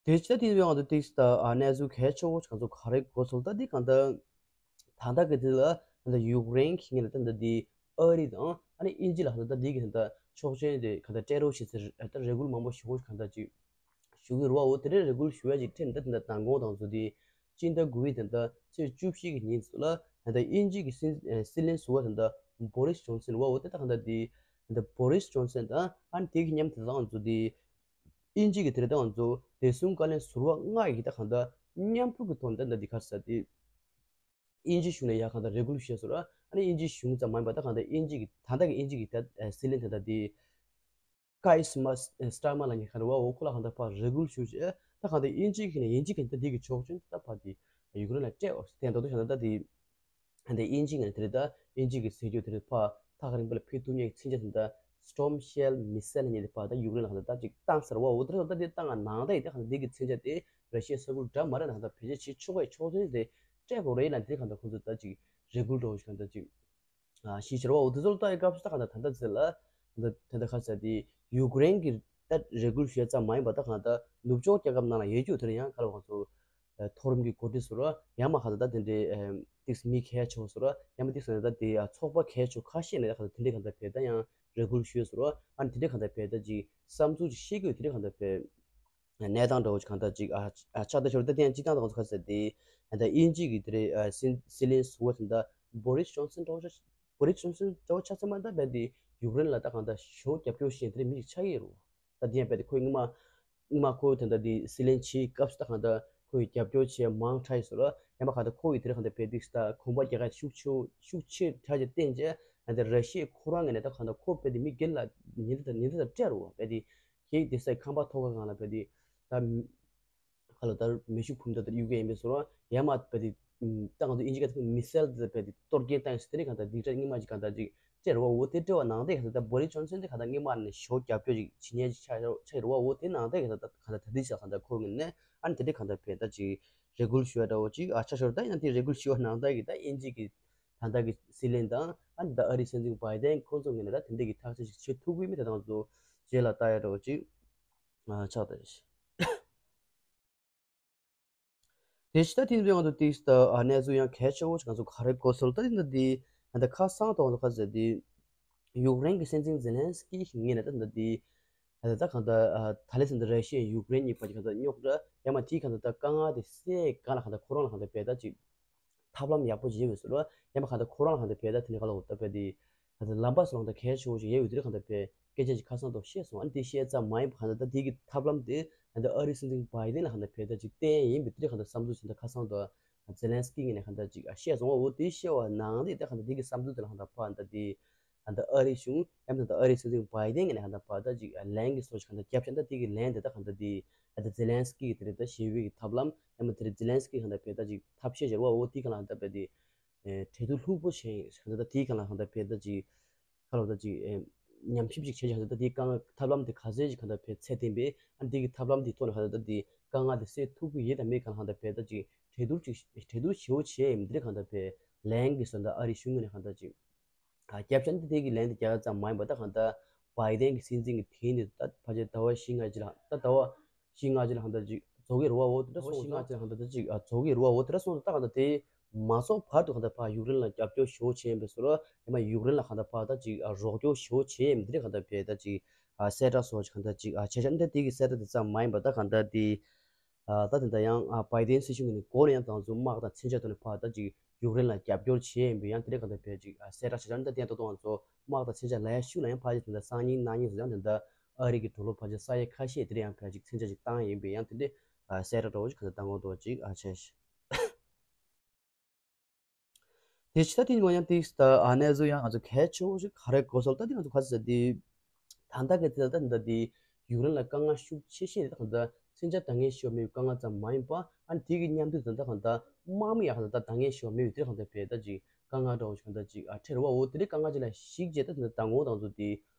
དེ་ཕྱིར་དེ་བས་ང་ཚོ་ཏིག་ད་ཨ་གནས་ཚུལ་གལ་ཆེ་བོ་ང་ཚོ་ག་རེ་གོ་སོང་། ད་འདི་གང་ལྟར་ད་ལྟ་གི་དེ་ལ་ད་ལྟ་ཡུཀ་རེན་གྱི་ངོས་ལ་ད་ལྟ་འདི་ཨ་རི་དང་ཨ་ནི་དབྱིན་ཇི་ལ་ད་ལྟ་འདི་གི་ད་ལྟ་ཆོག་མཆན་དེ་གང་ལྟར་སྤྲད་རོགས་བྱེད་ཟེར་ད་རེ་སྐུལ་མང་པོ་ཞུ་གང་ལྟར་ཅིག་ཞུ་གི་རེད་བ། འོ་དེ་འདྲའི་རེ་སྐུལ་ཞུ་ཡ་ཅིག་འཕྲད་ནས་ད་ད་ལྟ་མདང་དགོང་དང་ཚོ་དེ་སྤྱི་ཟླ་དགུ་པའི་ད་ལྟ་ཚེས་བཅུ་བཞི་གི་ཉིན་ཚོ་ལ་ད་ལྟ་དབྱིན་ཇི་གི་སྲིད་སྲིད་བློན་ཟུར་པ་ད་ལྟ་བོ་རིས་ཇོན་སན་རེད་བ། འོ་དེ་ད་གང་ལྟར་དེ་ད་ལྟ་བོ་རིས་ཇོན་སན་དང་ཨ་ནི་དེ་གི་མཉམ་དུ་ད་ང་ཚོ་དེ་དབྱིན་ཇི་གི་དེ་རེད། ད་ང་ཚོ་བདེ་སྲུང་བཀའ་བློན་ཟུར་པ་ལྔ་ཡི་ད་གང་ལྟར་མཉམ་ཕུགས་ཀྱི་ཐོག་ནས་ད་ད་འདི་ག་རེ་ཟེར་དེ་དབྱིན་ཇི་གཞུང་ལ་ཡ་གང་ལྟར་རེ་སྐུལ་ཞུས་ཟེར་བ། ཨ་ནི་དབྱིན་ཇི་གཞུང་ཙམ་མ་ཡིན་པ་ད་གང་ལྟར་དབྱིན་ཇི་གི་ད་ལྟ་གི་དབྱིན་ཇི་གི་ད་སྲིད་བློན་ད་ལྟ་དེ་ཀའི་སི་མར་སི་ཊར་མར་ལབ་མཁན་ག་རེ་བ། འོ་ཁོ་ལ་གང་ལྟར་ཕར་རེ་སྐུལ་ཞུས་བྱས། ད་གང་ལྟར་དབྱིན་ཇི་གི་ནས་དབྱིན་ཇི་གི་ད་འདི་གི་ཆོག་མཆན་ད་ཕར་དེ་ཡུཀ་རེན་ལ་སྤྲད། འོ་དེ་འདྲ་འདུག་བྱས་ན་ད་དེ་ད་ལྟ་དབྱིན་ཇི་ངོས་ནས་དེ་རེད། ད་དབྱིན་ཇི་གི་ཟེར་རྒྱུ་དེ་རེད། ཕར་ཐག་རིང་པོ་ལ་ཕེབས་ཐུབ་མཁན་གྱི་མཚོན་ཆ་དེ་འདྲ་སི་ཊོརམ་ཤེལ་མི་སེལ་ལབ་མཁན་དེ་ཕར་ད་ཡུཀ་རེན་ལ་གང་ལྟར་ད་ཅིག་བཏང་ཟེར་བ། འོ་དེ་རེད། ད་དེ་བཏང་ང་ནང་ད་ཡིན་ད་གང་ལྟར་འདི་གི་མཚོན་ཆ་དེ་ར་ཤི་ཡའི་ས་ཁུལ་འདྲ་མ་རེད་ན་གང་ལྟར་བེད་སྤྱོད་བྱེད་ཆོག་གི་ཆོག་མཚོན་ཆ་དེ་སྤྲད་དགོས་རེད་ལབ། དེ་གང་ལྟར་ཁོང་ཚོ་ད་ཅིག་རེ་སྐུལ་འདྲ་བོ་ཞིག་གང་ལྟར་ཅིག་ཨ་ཤེས་བྱ་རེད་བ། འོ་དེ་ཚོ་ལ་ལྟ་ཡི་སྐབས་སུ་ད་གང་ལྟར་ད་ལྟ་ཚེ་ལ་ད་ད་ལྟ་ག་རེ་ཟེར་དེ་ཡུཀ་རེན་གྱི་ད་རེ་སྐུལ་ཞུ་ཡ་ཙམ་མ་ཡིན་པ་ད་གང་ལྟར་ནུབ་ཕྱོགས་རྒྱལ་ཁབ་ནང་ལ་ཡོད་རྒྱུ་དེ་ལ་ཡང་ག་རེ་ཁོང་ཚོ་མཐོ་རིམ་གྱི་འགོ་ཁྲིད་ཟེར་བ། ཡང་མ་གང་ལྟར་ད་དེ་འདྲའི་ཏིག་མི་གལ་ཆེ་བ་ཟེར་བ། ཡང་མ་ཏིག་ཟེར་ན་ད་དེ་ཚོགས་པ་གལ་ཆེ་ཁ་ཤས་ནས་ད་གང་ལྟར་དེ་འདྲའི་གང་ལྟར་བས་ད་ཡང་རེ་སྐུལ་ཞུས་ཟེར་བ། ཨ་ནི་དེ་འདྲའི་གང་ལྟར་བས་ད་ཅིག་བསམ་ཚུལ་ཅིག་བཤད་ཀྱི་ཡོད། དེ་འདྲའི་གང་ལྟར་བས། གནས་སྟངས་འདྲ་བོ་ཅིག་གང་ལྟར་ཅིག་ཨ་ཨ་ཆགས་བསྡད་ཤོར། ད་དེ་ཡང་སྤྱི་བཏང་དང་ཚོ་ཁ་ཟེར་དེ་ད་དབྱིན་ཇི་གི་དེ་རེད། ཨ་སྲིད་སྲིད་བློན་ཟུར་པ་དེ་ད་བོ་རིས་ཇོན་སན་འདྲ་བོ་ཆགས། བོ་རིས་ཇོན་སན་འདྲ་བོ་ཆགས་ཚར་མ་ད་རྦད་དེ་ཡུཀ་རེན་ལ་ད་གང་ལྟར་ཞེ་པོ་རྒྱབ་སྐྱོར་བྱེད་མཁན་དེ་འདྲའི་མི་ཞིག་ཆགས་ཀྱི་རེད། ད་དེ་ཡང་རྦད་དེ་ཁོས་སྔོན་མ་སྔོན་མ་ཁོ་དེ་འདྲ་དེ་སྲིད་བློན་བྱེད་སྐབས་སུ་ད་གང་ལྟར་ཁོ་ཡི་རྒྱབ་སྐྱོར་བྱེད་མང་དྲགས་ཡོད་ཟེར་རོ། ཡང་མ་གང་ལྟར་ཁོ་ཡི་དེ་རེད་གང་ལྟར་རྦད་དེ་ད་གོམ་པ་རྒྱག་ཡ་ཤུགས་ཆེ་ཤུགས་ཆེ་དྲགས་ཀྱི་བརྟེན་བྱས་ད་ལྟ་ར་ཤི་ཡའི་ཁོ་རང་ངོས་ནས་ད་གང་ལྟར་ཁོ་རྦད་དེ་མི་སྒེར་ལ་ཉེན་བརྡ་དང་ཉེན་བརྡ་དང་སྤྲད་རོ། རྦད་དེ་ཁྱེད་དེ་སའི་ཁང་པ་ཐོག་ཁ་སྒང་ལ་རྦད་དེ་ད་ཁ་ལོ་ལྟར་མེ་ཤུགས་འཕུར་མདའ་དེ་གཡུག་གི་ཡིན་པའི་བཟོ་འདྲ། ཡང་མ་རྦད་དེ་ད་ང་ཚོ་དབྱིན་ཇི་སྐད་དུ་མི་སེལ་དེ་རྦད་དེ་གཏོར་སྐྱོན་བཏང་ཡོད་ཟེར། དེ་ནས་གང་ལྟར་སྡིགས་ར་སྔོན་མ་ཅིག་གང་ལྟར་ཅིག་སྤྲད་རེད་བ། འོ་དེ་སྤྲད་པ་ནང་བཞིན་གང་ལྟར་ད་བོ་རིས་ཇོན་སན་དེ་གང་ལྟར་སྔོན་མ་ནས་ཞེ་པོ་རྒྱབ་སྐྱོར་ཅིག་བྱེད་མཁན་ཅིག་ཆགས་ཆགས་ཡོད་རེད་བ། འོ་དེ་ནང་བཞིན་གང་ལྟར་གང་ལྟར་ད་ལྟ་དེ་ཆ་གང་ལྟར་ཁོ་ངོས་ནས་ཨ་ནི་དེ་འདྲས་གང་ལྟར་བས་ད་ཅིག་རེ་སྐུལ་ཞུ་བ་འདྲ་བོ་ཅིག་ཨ་ཆགས་ཤོར། ད་ཡང་དེ་རེ་སྐུལ་ཞུ་བ་ནང་བཞིན་གི་ད་དབྱིན་ཇི་གི་ད་ལྟ་གི་སྲིད་བློན་དང་ཨ་ནི་ད་ཨ་རིའི་སྲིད་འཛིན་བྷའི་ཌེན་ཁོང་ཚོ་ངོས་ནས་ད་དེ་འདྲས་གི་ཐག་གཅོད་ཅིག་བྱེད་ཐུབ་ཀྱི་མེད། ད་ང་ཚོ་རྗེས་ལ་ལྟ་ཡ་འདྲ་བོ་ཅིག་ཨ་ཆགས་བསྡད་ཤག་དེ་ཕྱི་ད་ཐེངས་འདི་ང་ཚོ་ཏིག་ད་གནས་ཚུལ་ཡང་གལ་ཆེ་བོ་ཞིག་ང་ཚོ་ག་རེ་གོ་སོང་ད་ཐེངས་འདི་ད་ཁ་སང་དང་ཁ་ཟེར་དེ་ཡུཀ་རེན་གྱི་སྲིད་འཛིན་ཛེ་ལན་སི་ཀི་ངོས་ནས་ད་འདི་ད་ད་གང་ད་ད་ལེ་ཚན་ད་ར་ཤི་ཡ་ཡུཀ་རེན་གཉིས་བར་གྱི་གང་ད་རྙོག་དྲ་ཡང་མ་དེའི་གང་ད་ད་དཀའ་ངལ་དེ་སེལ་གང་ལ་གང་ད་ཁོ་རང་ལ་གང་ད་བས་ད་ཅིག་ཐབས་ལམ་ཡག་པོ་ཅིག་ཡོད་པའི་བཟོ་འདྲ་ཡང་མ་གང་ལྟར་ཁོ་རང་ལ་གང་ལྟར་བལ་ད་དེ་ནས་ག་ལ་འོ་ད་བལ་དེ་གང་ལྟར་ལམ་པ་སོགས་ལ་གང་ལྟར་གལ་ཆེ་བོ་ཞིག་ཡོད་པའི་དེ་རིགས་གང་ལྟར་བལ་སྐད་ཆ་ཞིག་ཁ་སང་ཐོག་བཤད་སོང་། ཨ་ནི་དེ་བཤད་ཙམ་མ་ཡིན་པ་གང་ལྟར་ད་དེ་གི་ཐབས་ལམ་དེ་གང་ལྟར་ཨ་རིའི་སྲིད་འཛིན་བའི་ཌེན་ལ་གང་ལྟར་བལ་ད་ཅིག་བསྟན་ཡིན་པའི་དེ་རིགས་གང་ལྟར་བསམ་ཚུལ་ཞིག་ད་ཁ་སང་ཐོག་ཛེ་ལན་སི་ཀི་ངོས་ནས་གང་ལྟར་ཅིག་བཤད་སོང་། འོ་དེ་བཤད་པ་ནང་དེ་ད་གང་ལྟར་དེ་གི་བསམ་ཚུལ་དེ་ལ་གང་ལྟར་ཕར་གང་ལྟར་དེ་གང་ལྟར་ཨ་རིའི་གཞུང་ཡང་མ་གང་ལྟར་ཨ་རིའི་སྲིད་འཛིན་བའི་ཌེན་ངོས་ནས་གང་ལྟར་བལ་ད་ཅིག་ལན་གྱི་སོགས་ཀྱི་གང་ལྟར་རྒྱབ་ཆ་ད་དེ་གི་ལན་དེ་ད་གང་ལྟར་དེ་ད་ཛེ་ལན་སི་ཀི་གི་དེ་རེད་ད་ཞི་བའི་གི་ཐབས་ལམ་ཡང་མ་དེ་རེད་ཛེ་ལན་སི་ཀི་གང་ལྟར་བལ་ད་ཅིག་ཐབས་ཤེས་བྱེད་རོགས་འོ་དེ་གང་ལ་གང་ལྟར་བལ་དེ། ཨེ་གྲོས་བསྡུར་ལྷུག་པོ་བྱས་ཡིན་ཟེར་ད་དེའི་སྒང་ལ་གང་ལྟར་བལ་ད་ཅིག་ཁ་ལོ་ད་ཅིག་ཨེ་ཉམས་ཞིབ་ཅིག་བྱས་ཡིན་ཟེར་ད་དེའི་སྒང་ཐབས་ལམ་དེ་ག་ཚད་ཅིག་གང་ལྟར་བལ་ཚད་ལྡན་པས་ཨ་འདི་གི་ཐབས་ལམ་དེའི་ཐོག་ནས་གང་ལྟར་ད་དེ་དཀའ་ངལ་དེ་སེལ་ཐུབ་ཀྱི་ཡོད་དམ་མེད་གང་ལ་གང་ལྟར་བལ་ད་ཅིག་གྲོས་བསྡུར་ཅིག་གྲོས་བསྡུར་ཞེ་པོ་བྱས་ཡིན་འདི་གང་ལྟར་བལ་ལན་གྱི་ཟེར་ད་ཨ་རིའི་གཞུང་ངོས་ནས་གང་ལྟར་ཅིག་ཨ་སྐྱབས་བཅོལ་འདི་དེ་གི་ལན་དེ་རྒྱག་ཙམ་མ་ཡིན་པ་ད་གང་ལྟར་བའི་ཌེན་གྱི་སྲིད་འཛིན་གྱི་དེ་ནི་ད་ཕལ་ཆེར་ཟླ་བ་བཞི་ལྔ་ཅིག་ལ་ད་ཟླ་བ་བཞི་ལྔ་ཅིག་ལ་གང་ལྟར་ཅིག་རྫོགས་ཀྱི་རེད་བ། འོ་དེ་འདྲ་སོང་ཙང་ཟླ་བ་བཞི་ལྔ་ཅིག་ལ་གང་ལྟར་ད་ཅིག་ཨ་རྫོགས་ཀྱི་རེད་བ། འོ་དེ་འདྲ་སོང་ཙང་ད་གང་ལྟར་དེ་མ་རྫོགས་བར་དུ་གང་ལྟར་ཕར་ཡུཀ་རེན་ལ་རྒྱབ་སྐྱོར་ཞེ་པོ་བྱས་ཡིན་པའི་བཟོ་འདྲ་ཡང་མ་ཡུཀ་རེན་ལ་གང་ལྟར་ཕར་ད་ཅིག་ཨ་རོགས་སྐྱོར་ཞེ་པོ་བྱས་ཡིན་འདི་རེད་གང་ལྟར་བལ་ད་ཅིག་ཨ་གསལ་བསྒྲགས་སོགས་ཅིག་གང་ལྟར་ཅིག་ཨ་བྱས་ཤག་འདི་དེ་གི་གསལ་བསྒྲགས་དེ་ཙམ་མ་ཡིན་པ་ད་གང་ལྟར་དེ་ཨ་ད་དེ་འདྲ་ཡང་ཨ་བའི་ཌེན་སྲིད་གཞུང་གི་ནས་འགོ་ནས་ཡང་ད་ང་ཚོ་དམག་དང་མཚོན་ཆ་ཐོག་ནས་ཕར་ད་ཅིག་ཡུཀ་རེན་ལ་རྒྱབ་སྐྱོར་བྱས་ཡིན་པའི་ཡང་དེ་འདྲ་གང་ལྟར་བལ་ཅིག་ཨ་གསལ་བསྒྲགས་བྱས་ཤག་འདི་དེ་ཡང་ད་དུང་ང་ཚོ་དམག་དང་མཚོན་ཆ་ལེན་ཡ་ཤུགས་ལ་ཡང་ཕར་ཅིག་དེ་འདྲ་སང་ཉིན་གནངས་ཉིན་ཟེར་ཡང་དེ་འདྲ་ཨ་རི་གི་འགྲོ་ལུགས་ཕལ་ཆེར་ས་ཡ་ཁ་ཤས་དེ་འདྲ་ཡང་ཕལ་ཅིག་མཚོན་ཆ་ཅིག་བཏང་ཡིན་པའི་ཡང་དེ་འདྲ་ཨ་གསལ་བསྒྲགས་འདྲ་བོ་ཅིག་གང་ལྟར་བཏང་དགོས་འདུག་ཅིག་ཨ་བྱས་ཤག་དེ་ཕྱི་ད་ཐེངས་ང་ཡང་ཏིག་ད་ཨ་གནས་ཚུལ་ཡང་ང་ཚོ་གལ་ཆེ་བོ་ཞིག་ག་རེ་གོ་སོང་ད་དེ་ང་ཚོ་ག་ཚོད་ཟེར་དེ་ད་ལྟ་གི་དེ་ད་ད་དེ་ཡུཀ་རེན་ལ་དཀའ་ངལ་ཤུགས་ཆེ་ཤོས་དེ་ད་ད་མཚོན་ཆ་ད་ངས་ཤོར་མེད་པའི་དཀའ་ངལ་ཙམ་མ་ཡིན་པ་ཨ་ནི་དེ་གི་མཉམ་དུ་ད་ད་གང་ད་དམག་མི་ཡག་ད་ད་ད་ངས་ཤོར་མེད་པའི་དེ་གང་ད་བལ་ད་ཅིག་དཀའ་ངལ་འདྲ་བོ་ཞིག་གང་ད་ཅིག་ཨ་འཕྲད་རེད་བ། འོ་དེ་འདྲའི་དཀའ་ངལ་ཅིག་ལ་གཞིགས་བྱས་ད་ད་ད་ངོ་ད་ང་ཚོ་དེ་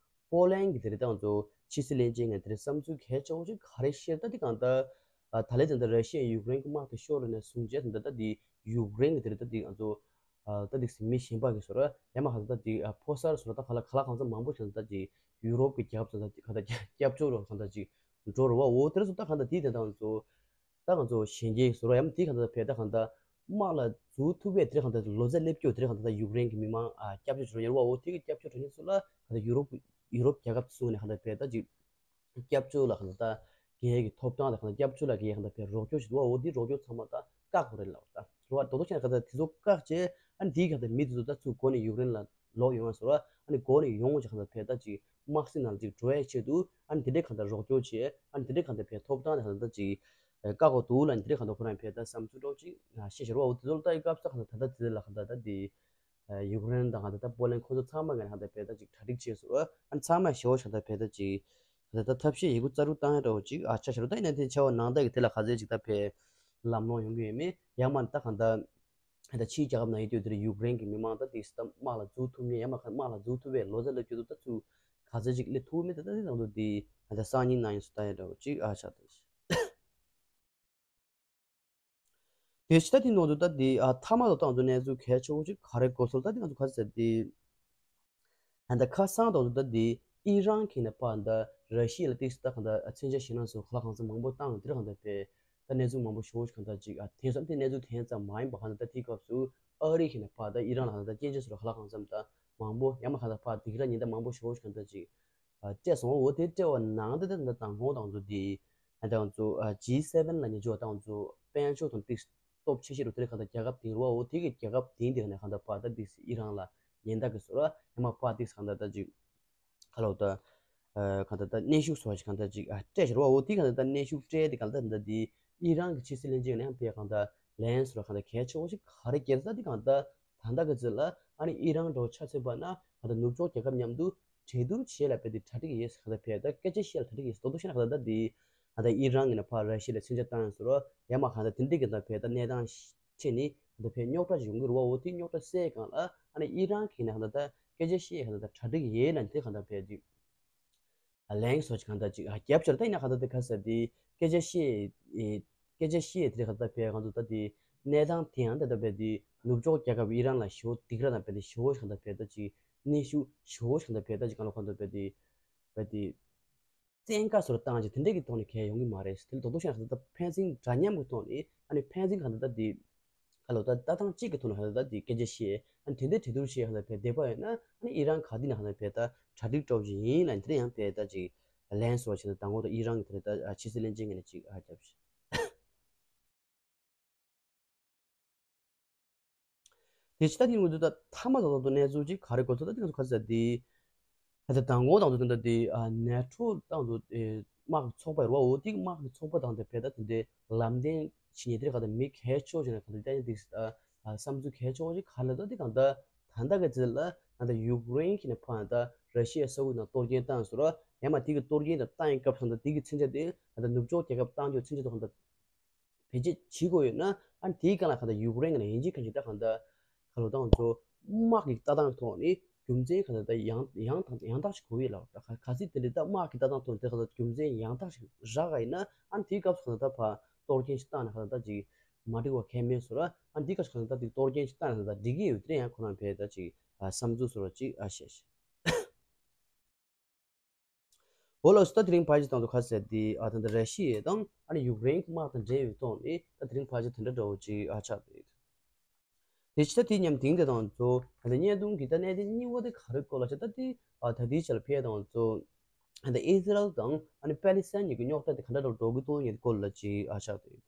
པོ་ལན་གྱི་དེ་རེད་ད་ང་ཚོ་ཕྱི་སྲིད་བློན་ཆེན་ངས་དེ་རེད་བསམ་ཚུལ་གལ་ཆེ་བོ་ཞིག་ག་རེ་བཤད་ད་དེ་གང་ད། ཨ་ད་ལན་དེ་འདྲ་ར་ཤི་ཡ་ཡུཀ་རེན་གྱི་དམག་དེ་ཤོར་རེ་ནས་བཟུང་རྗེས་དེ་འདྲ་ད་དེ་ཡུཀ་རེན་གྱི་དེ་རེད་ད་དེ་ང་ཚོ་ཨ་ད་དེ་མི་གཞན་པ་གི་བཟོ་འདྲ་ཡང་མ་གང་ད་ད་དེ་ཨ་ཕོ་གསར་བཟོ་འདྲ་ད་ག་ལ་ག་ལ་གང་འཚམ་མང་པོ་ཞིག་ད་ཅིག་ཡུ་རོབ་ཀྱི་རྒྱལ་ཁབ་ཚོ་ད་ག་ད་སྐྱབས་བཅོལ་རོགས་གང་ད་ཅིག་འགྲོ་རོགས་བ། འོ་དེ་རེད་སོ་ད་གང་ད་དེ་དེ་ད་ང་ཚོ་ད་ང་ཚོ་གཞན་རྒྱལ་གྱི་བཟོ་འདྲ་ཡང་དེ་གང་ད་བལ་ད་གང་ད་དམག་ལ་འཛུལ་ཐུབ་པའི་དེ་གང་ད་ལོ་ཙཱ་སླེབས་སྐྱོ་དེ་གང་ད་ད་ཡུཀ་རེན་གྱི་མི་མང་ཨ་སྐྱབས་བཅོལ་བྱེད་རོགས་ཡོད་རེད་བ། འོ་དེ་གི་སྐྱབས་བཅོལ་བྱེད་མཁན་ཚོ་ལ་གང་ད་ཡུ་རོབ་ཡུ་རོབ་རྒྱལ་ཁབ་ཚོ་ནས་གང་ད་བལ་ད་ཅིག་སྐྱབས་བཅོལ་ལ་གང་ལྟར་རྒྱལ་གྱི་ཐོབ་ཐང་དང་གང་ལྟར་སྐྱབས་བཅོལ་ལ་རྒྱལ་གང་ལྟར་བས་རོགས་སྐྱོར་བྱེད་འདུག་འོ་འདི་རོགས་སྐྱོར་ཚང་མ་ད་བཀག་དགོས་རེད་ལབ་ད་རེད་བ། རྡོག་རྡོག་བྱས་ན་གང་ལྟར་དེ་ཚོ་བཀག་བྱས་ཨ་ནི་འདིའི་གང་ལྟར་མི་དེ་ཚོ་ད་ཚུར་འགོ་ནས་ཡུཀ་རེན་ལ་ལོག་ཡོང་བ་ཟེར་བ་ཨ་ནི་འགོ་ནས་ཡོང་བ་ཅིག་གང་ལྟར་བས་ད་ཅིག་དམག་སྲིད་ནང་ལ་ཅིག་འགྲོ་ཡའི་ཆེད་དུ་ཨ་ནི་དེ་འདྲའི་གང་ལྟར་རོགས་སྐྱོར་བྱས་ཨ་ནི་དེ་འདྲའི་གང་ལྟར་བས་ཐོབ་ཐང་དེ་གང་ལྟར་ཅིག་བཀག་དགོས་འདུག་ལ་ཨ་ནི་དེ་འདྲའི་གང་ལྟར་ཁོ་རང་བས་ད་བསམ་ཚུལ་འདྲ་བོ་ཅིག་བཤད་བཞག་རེད་བ། འོ་དེ་ཚོ་ལ་ད་ཡི་སྐབས་ས་གང་ལྟར་ད་ལྟ་དེ་ལ་གང་ལྟར་ད་དེ། ཡུཀ་རེན་དང་གང་ལྟར་ད་པོ་ལན་ཁོ་ཚོ་ཚང་མ་ངས་གང་ལྟར་བལ་ད་ཅིག་གྲ་སྒྲིག་བྱས་སོང་། ཨ་ནི་ཚང་མ་ཞེ་བོ་ཞིག་གང་ལྟར་བལ་ད་ཅིག་གང་ལྟར་ཐབས་ཤེས་ཡི་གུ་རྩ་རུ་བཏང་ཡ་འདྲ་བོ་ཅིག་ཨ་ཆ་ཞེ་བོ་ད་ཡིན་ན་དེ་ཆ་བོ་ནང་ལྟ་གི་དེ་ལ་ག་ཚད་ཅིག་ད་བལ་ལམ་ལྷོང་ཡོང་གི་ཡོད་མེད་ཡང་མ་ད་གང་ལྟར་ད་ཕྱིའི་རྒྱལ་ཁབ་ནང་ཡོད་དུས་དེར་ཡུཀ་རེན་གྱི་མི་མང་ད་དེ་ད་དམག་ལ་འཛུལ་ཐུབ་མེད་ཡང་མ་ག་དམག་ལ་འཛུལ་ཐུབ་པའི་ལོ་ཙཱ་ལ་སྐྱོད་དུ་ད་ཚུར་ག་ཚད་ཅིག་སླེབས་ཐུབ་མེད་ད་ད་དེ་ནང་དུ་དེ་གང་ལྟར་སང་ཉིན་གནངས་ཉིན་སུ་ལྟ་ཡ་འདྲ་བོ་ཅིག་ཨ་ཆ་ད་ཞེ། དེ་ཕྱི་ད་དེ་ནང་དུ་ད་དེ་ཨ་མཐའ་མ་དུ་ད་ང་ཚོ་གནས་ཚུལ་གལ་ཆེ་བོ་ཅིག་ག་རེ་གོ་སོང་ད་དེ་ང་ཚོ་ག་ཟེར་དེ་ཨ་ད་ཁ་སང་དུ་ད་དེ་ཨི་རན་གྱི་ནས་ཕར་ད་ར་ཤི་ཡ་ལ་ཏིག་ད་གང་ད་མཚོན་ཆ་ཞེད་སྣང་སོགས་ག་ལ་གང་འཚམ་མང་པོ་བཏང་དེ་ར་གང་ད་བས་ད་གནས་ཚུལ་མང་པོ་ཞེ་བོ་ཞིག་གང་ད་ཅིག་ཨ་དེང་སང་དེ་གནས་ཚུལ་དེང་ཙམ་མ་ཡིན་པ་གང་ད་ད་དེའི་སྐབས་སུ་ཨ་རི་གི་ནས་ཕར་ད་ཨི་རན་ལ་གང་ད་སྐྱོན་བརྗོད་སོགས་ག་ལ་གང་འཚམ་ད་མང་པོ་ཡང་མ་གང་ད་ཕར་དེ་ག་ར་ཉེན་བརྡ་མང་པོ་ཞེ་བོ་ཞིག་གང་ད་ཅིག་སྤྲད་སོང་། འོ་དེ་སྤྲད་པ་ནང་དེ་དེ་འདི་དང་ཁོང་དང་ཚོ་དེ་ཨ་དང་ཚོ་ཇི་སེ་ཝེན་ལ་ཉེ་ཆར་དང་ཚོ་དཔལ་འབྱོར་དང་ཏིག་སྟོབས་ཆེ་ཤོས་རུ་དེ་གང་ལྟར་རྒྱལ་ཁབ་དེང་རུ་བ། འོ་དེ་གི་རྒྱལ་ཁབ་དེང་དེ་ག་ནས་གང་ལྟར་ཕར་ད་ཏིག་ཨི་རན་ལ་ཉེན་བརྡ་གི་སོ་ར་ཡང་མ་ཕར་ཏིག་གང་ལྟར་ད་ཅིག་ཁ་ལོ་ད་གང་ལྟར་ད་གནོན་ཤུགས་སོ་ཞིག་གང་ལྟར་ཅིག་སྤྲད་ཤོར་བ། འོ་དེ་གང་ལྟར་ད་གནོན་ཤུགས་སྤྲད་དེ་གང་ལྟར་ད་དེ་ཨི་རན་གི་ཕྱི་སྲིད་བློན་ཆེན་ནས་ཡང་ཕར་གང་ལྟར་ལན་སོ་ར་གང་ལྟར་གལ་ཆེ་བོ་ཞིག་ག་རེ་བརྒྱབ་ད་དེ་གང་ལྟར་ད་ལྟ་གི་ཚེ་ལ་ཨ་ནི་ཨི་རན་འགྲོ་ཆ་མཚོན་པ་ན་གང་ལྟར་ནུབ་ཕྱོགས་རྒྱལ་ཁབ་མཉམ་དུ་གྲོས་བསྡུར་བྱེད་ལ་བས་དེ་གྲ་སྒྲིག་ཡོད་ཟེར་ག་ད་བས་ད་སྐད་ཆ་བཤད་ལ་གྲ་སྒྲིག་ཡོད་ཟེར་རྡོག་རྡོག་བཤད་ན་ག་ད་ད་དེ་ཨ་ད་ཨི་རན་གྱི་ནས་ཕར་ར་ཤི་ཡ་ལ་མཚོན་ཆ་བཏང་ཡོད་ཟེར་རོ་ཡང་མ་གང་ལྟར་དེ་འདྲའི་གི་ད་བས་ད་གནས་སྟངས་ཕྱེ་ནི་ད་བས་རྙོག་དྲ་ཞིག་ཡོང་གི་རེད་བ། འོ་དེ་རྙོག་དྲ་སེལ་གང་ལ་ཨ་ནི་ཨི་རན་གྱི་ནས་གང་ལྟར་ད་སྐད་ཆ་བཤད་གང་ལྟར་ད་གྲ་སྒྲིག་ཡོད་ལ་དེ་གང་ལྟར་བས་དེ་ལན་སོགས་ཀྱི་གང་ལྟར་ཅིག་ཨ་རྒྱབ་ཆར་ད་ཡིན་ན་གང་ལྟར་དེ་ག་ཟེར་དེ་སྐད་ཆ་བཤད་ཨེ་སྐད་ཆ་བཤད་དེ་གང་ལྟར་བས་གང་ཚོ་ད་དེ་གནས་སྟངས་དེ་ཡང་ད་ད་བས་དེ་ནུབ་ཕྱོགས་རྒྱལ་ཁབ་ཨི་རན་ལ་ཞེ་བོ་སྡིགས་ར་དང་བས་དེ་ཞེ་བོ་ཞིག་གང་ལྟར་བས་ད་ཅིག་གནོན་ཤུགས་ཞེ་བོ་ཞིག་གང་ལྟར་བས་ད་ཅིག་གང་ལ་གང་ལྟར་བས་དེ་བས་དེ། བཙན་བཀའ་སོགས་བཏང་ཅིག་དེ་འདྲས་ཀྱི་ཐོག་ནས་གལ་ཡོང་གི་མ་རེད། དེ་ལ་རྡོག་རྡོག་བཤད་ན་ད་ལྟ་ཕན་ཚུན་འདྲ་མཉམ་གྱི་ཐོག་ནས་ཨ་ནི་ཕན་ཚུན་གང་ལྟར་ད་དེ་ཁ་ལོ་ད་ལྟ་སྟངས་གཅིག་གི་ཐོག་ནས་གང་ལྟར་ད་དེ་སྐད་ཆ་བཤད། ཨ་ནི་དེ་འདྲས་གྲོས་བསྡུར་བྱས་གང་ལྟར་བས་བསྡད་པ་ཡོད་ན་ཨ་ནི་ཨི་རན་ག་དུས་ན་གང་ལྟར་བས་ད་གྲ་སྒྲིག་སྤྲོ་བཞིན་ཡིན་ལ་དེ་ཡང་བས་ད་ཅིག་ལན་སོགས་བྱས་ན་མདང་དགོང་ད་ཨི་རན་གྱི་དེ་ད་ཕྱི་སྲིད་བློན་ཆེན་གྱི་ནས་ཅིག་ཨ་རྒྱབ་ཤིག་དེ་ཕྱི་ད་དེ་ངོས་ཚོ་ད་མཐའ་མ་ད་ད་དུ་གནས་ཚུལ་ཅིག་ག་རེ་གོ་ཚོད་ད་དེ་ང་ཚོ་ག་ཚོད་དེ་ད་ལྟ་མདང་དགོང་དང་དུ་ད་ལྟ་དེ་ནེ་ཊོ་དང་དུ་དམག་གི་ཚོགས་པ་རུ་བ་འོ་དེ་དམག་གི་ཚོགས་པ་དང་དེ་བས་ད་དེ་འདྲའི་ལམ་སྟོན་བྱེད་ཉེ་དེར་ག་ད་མི་གལ་ཆེ་བ་ཞིག་ན་ག་ད་ལྟ་ཡང་དེ་བསམ་ཚུལ་གལ་ཆེ་བ་ཞིག་ག་ལ་ད་དེ་གང་ད་ད་ལྟ་གི་ཚེ་ལ་ད་ལྟ་ཡུཀ་རེན་གྱི་ནས་ཕ་ད་ར་ཤི་ཡའི་ས་ཁུལ་ནང་གཏོར་སྐྱོན་བཏང་ཟེར་ར་ཡང་མ་དེ་གི་གཏོར་སྐྱོན་དང་བཏང་ཡི་སྐབས་སུ་ད་དེ་གི་མཚོན་ཆ་དེ་ད་ལྟ་ནུབ་ཕྱོགས་རྒྱལ་ཁབ་བཏང་རྒྱུ་མཚོན་ཆ་དེ་གང་ད་བེད་སྤྱོད་བྱེད་དགོས་ཡོད་ན་ཨ་ནི་དེའི་སྒང་ལ་གང་ལྟར་ཡུཀ་རེན་གྱི་ནང་ཡིན་གཅིག་མིན་གཅིག་ད་གང་ལྟར་ག་ལོ་དང་ཚོ་དམག་གི་ལྟ་སྟངས་ཐོག་ནས་རྒྱུ་མཚན་གང་ལྟར་ད་ཡང་ཡང་དང་ཡང་དག་ཞིག་དགོས་ཡོད་ལ་ད་ག་ག་ཚིག་དེ་འདྲའི་ད་དམག་གི་ལྟ་སྟངས་ཐོག་ནས་དེ་གང་ལྟར་རྒྱུ་མཚན་ཡང་དག་ཞིག་རག་ག་ཡིན་ན་ཨ་ནི་དེའི་སྐབས་སུ་གང་ལྟར་ད་ཕར་གཏོར་སྐྱོན་ཞིག་བཏང་ན་གང་ལྟར་ད་ཅིག་མ་འགྲིག་པ་གང་ཡང་མེད་ཟེར་ར་ཨ་ནི་དེའི་སྐབས་སུ་གང་ལྟར་ད་ཅིག་གཏོར་སྐྱོན་ཞིག་བཏང་ན་གང་ལྟར་འགྲིག་གི་ཡོད་དེ་ཡང་ཁོ་རང་བས་ད་ཅིག་བསམ་ཚུལ་ཟེར་བ་ཅིག་ཨ་བཤད་ཤིག་འོ་ལགས་སོ། ད་དེ་རིང་ཕལ་ཆེར་དང་དུ་ཁ་གསལ་དེ་ཨ་ད་ལྟ་ར་ཤི་ཡ་དང་ཨ་ནི་ཡུཀ་རེན་གྱི་དམག་དང་འབྲེལ་བའི་ཐོག་ནས་ད་དེ་རིང་ཕལ་ཆེར་དེ་འདྲ་འདྲ་བོ་ཅིག་ཨ་ཆགས་འདུག་དེ་ཕྱི་ད་དེ་མཉམ་དེང་དེ་དང་ཚོ་ད་ལྟ་བརྙན་ཐུང་གི་ད་གནད་དོན་གཉིས་པ་དེ་ག་རེ་སྐོར་ལ་ཆ་ད་དེ་ཨ་ད་དེའི་ཆ་ལ་ཕེ་དང་ཚོ་ད་ལྟ་ཨི་ཟི་རལ་དང་ཨ་ནི་པེ་ལི་སི་ཐན་གཉིས་ཀྱི་རྙོག་དྲ་དེ་ག་འདྲ་འདྲ་བོ་འགྲོ་གི་འདུག་ཡིན་སྐོར་ལ་ཅིག་ཨ་ཆགས་འདུག་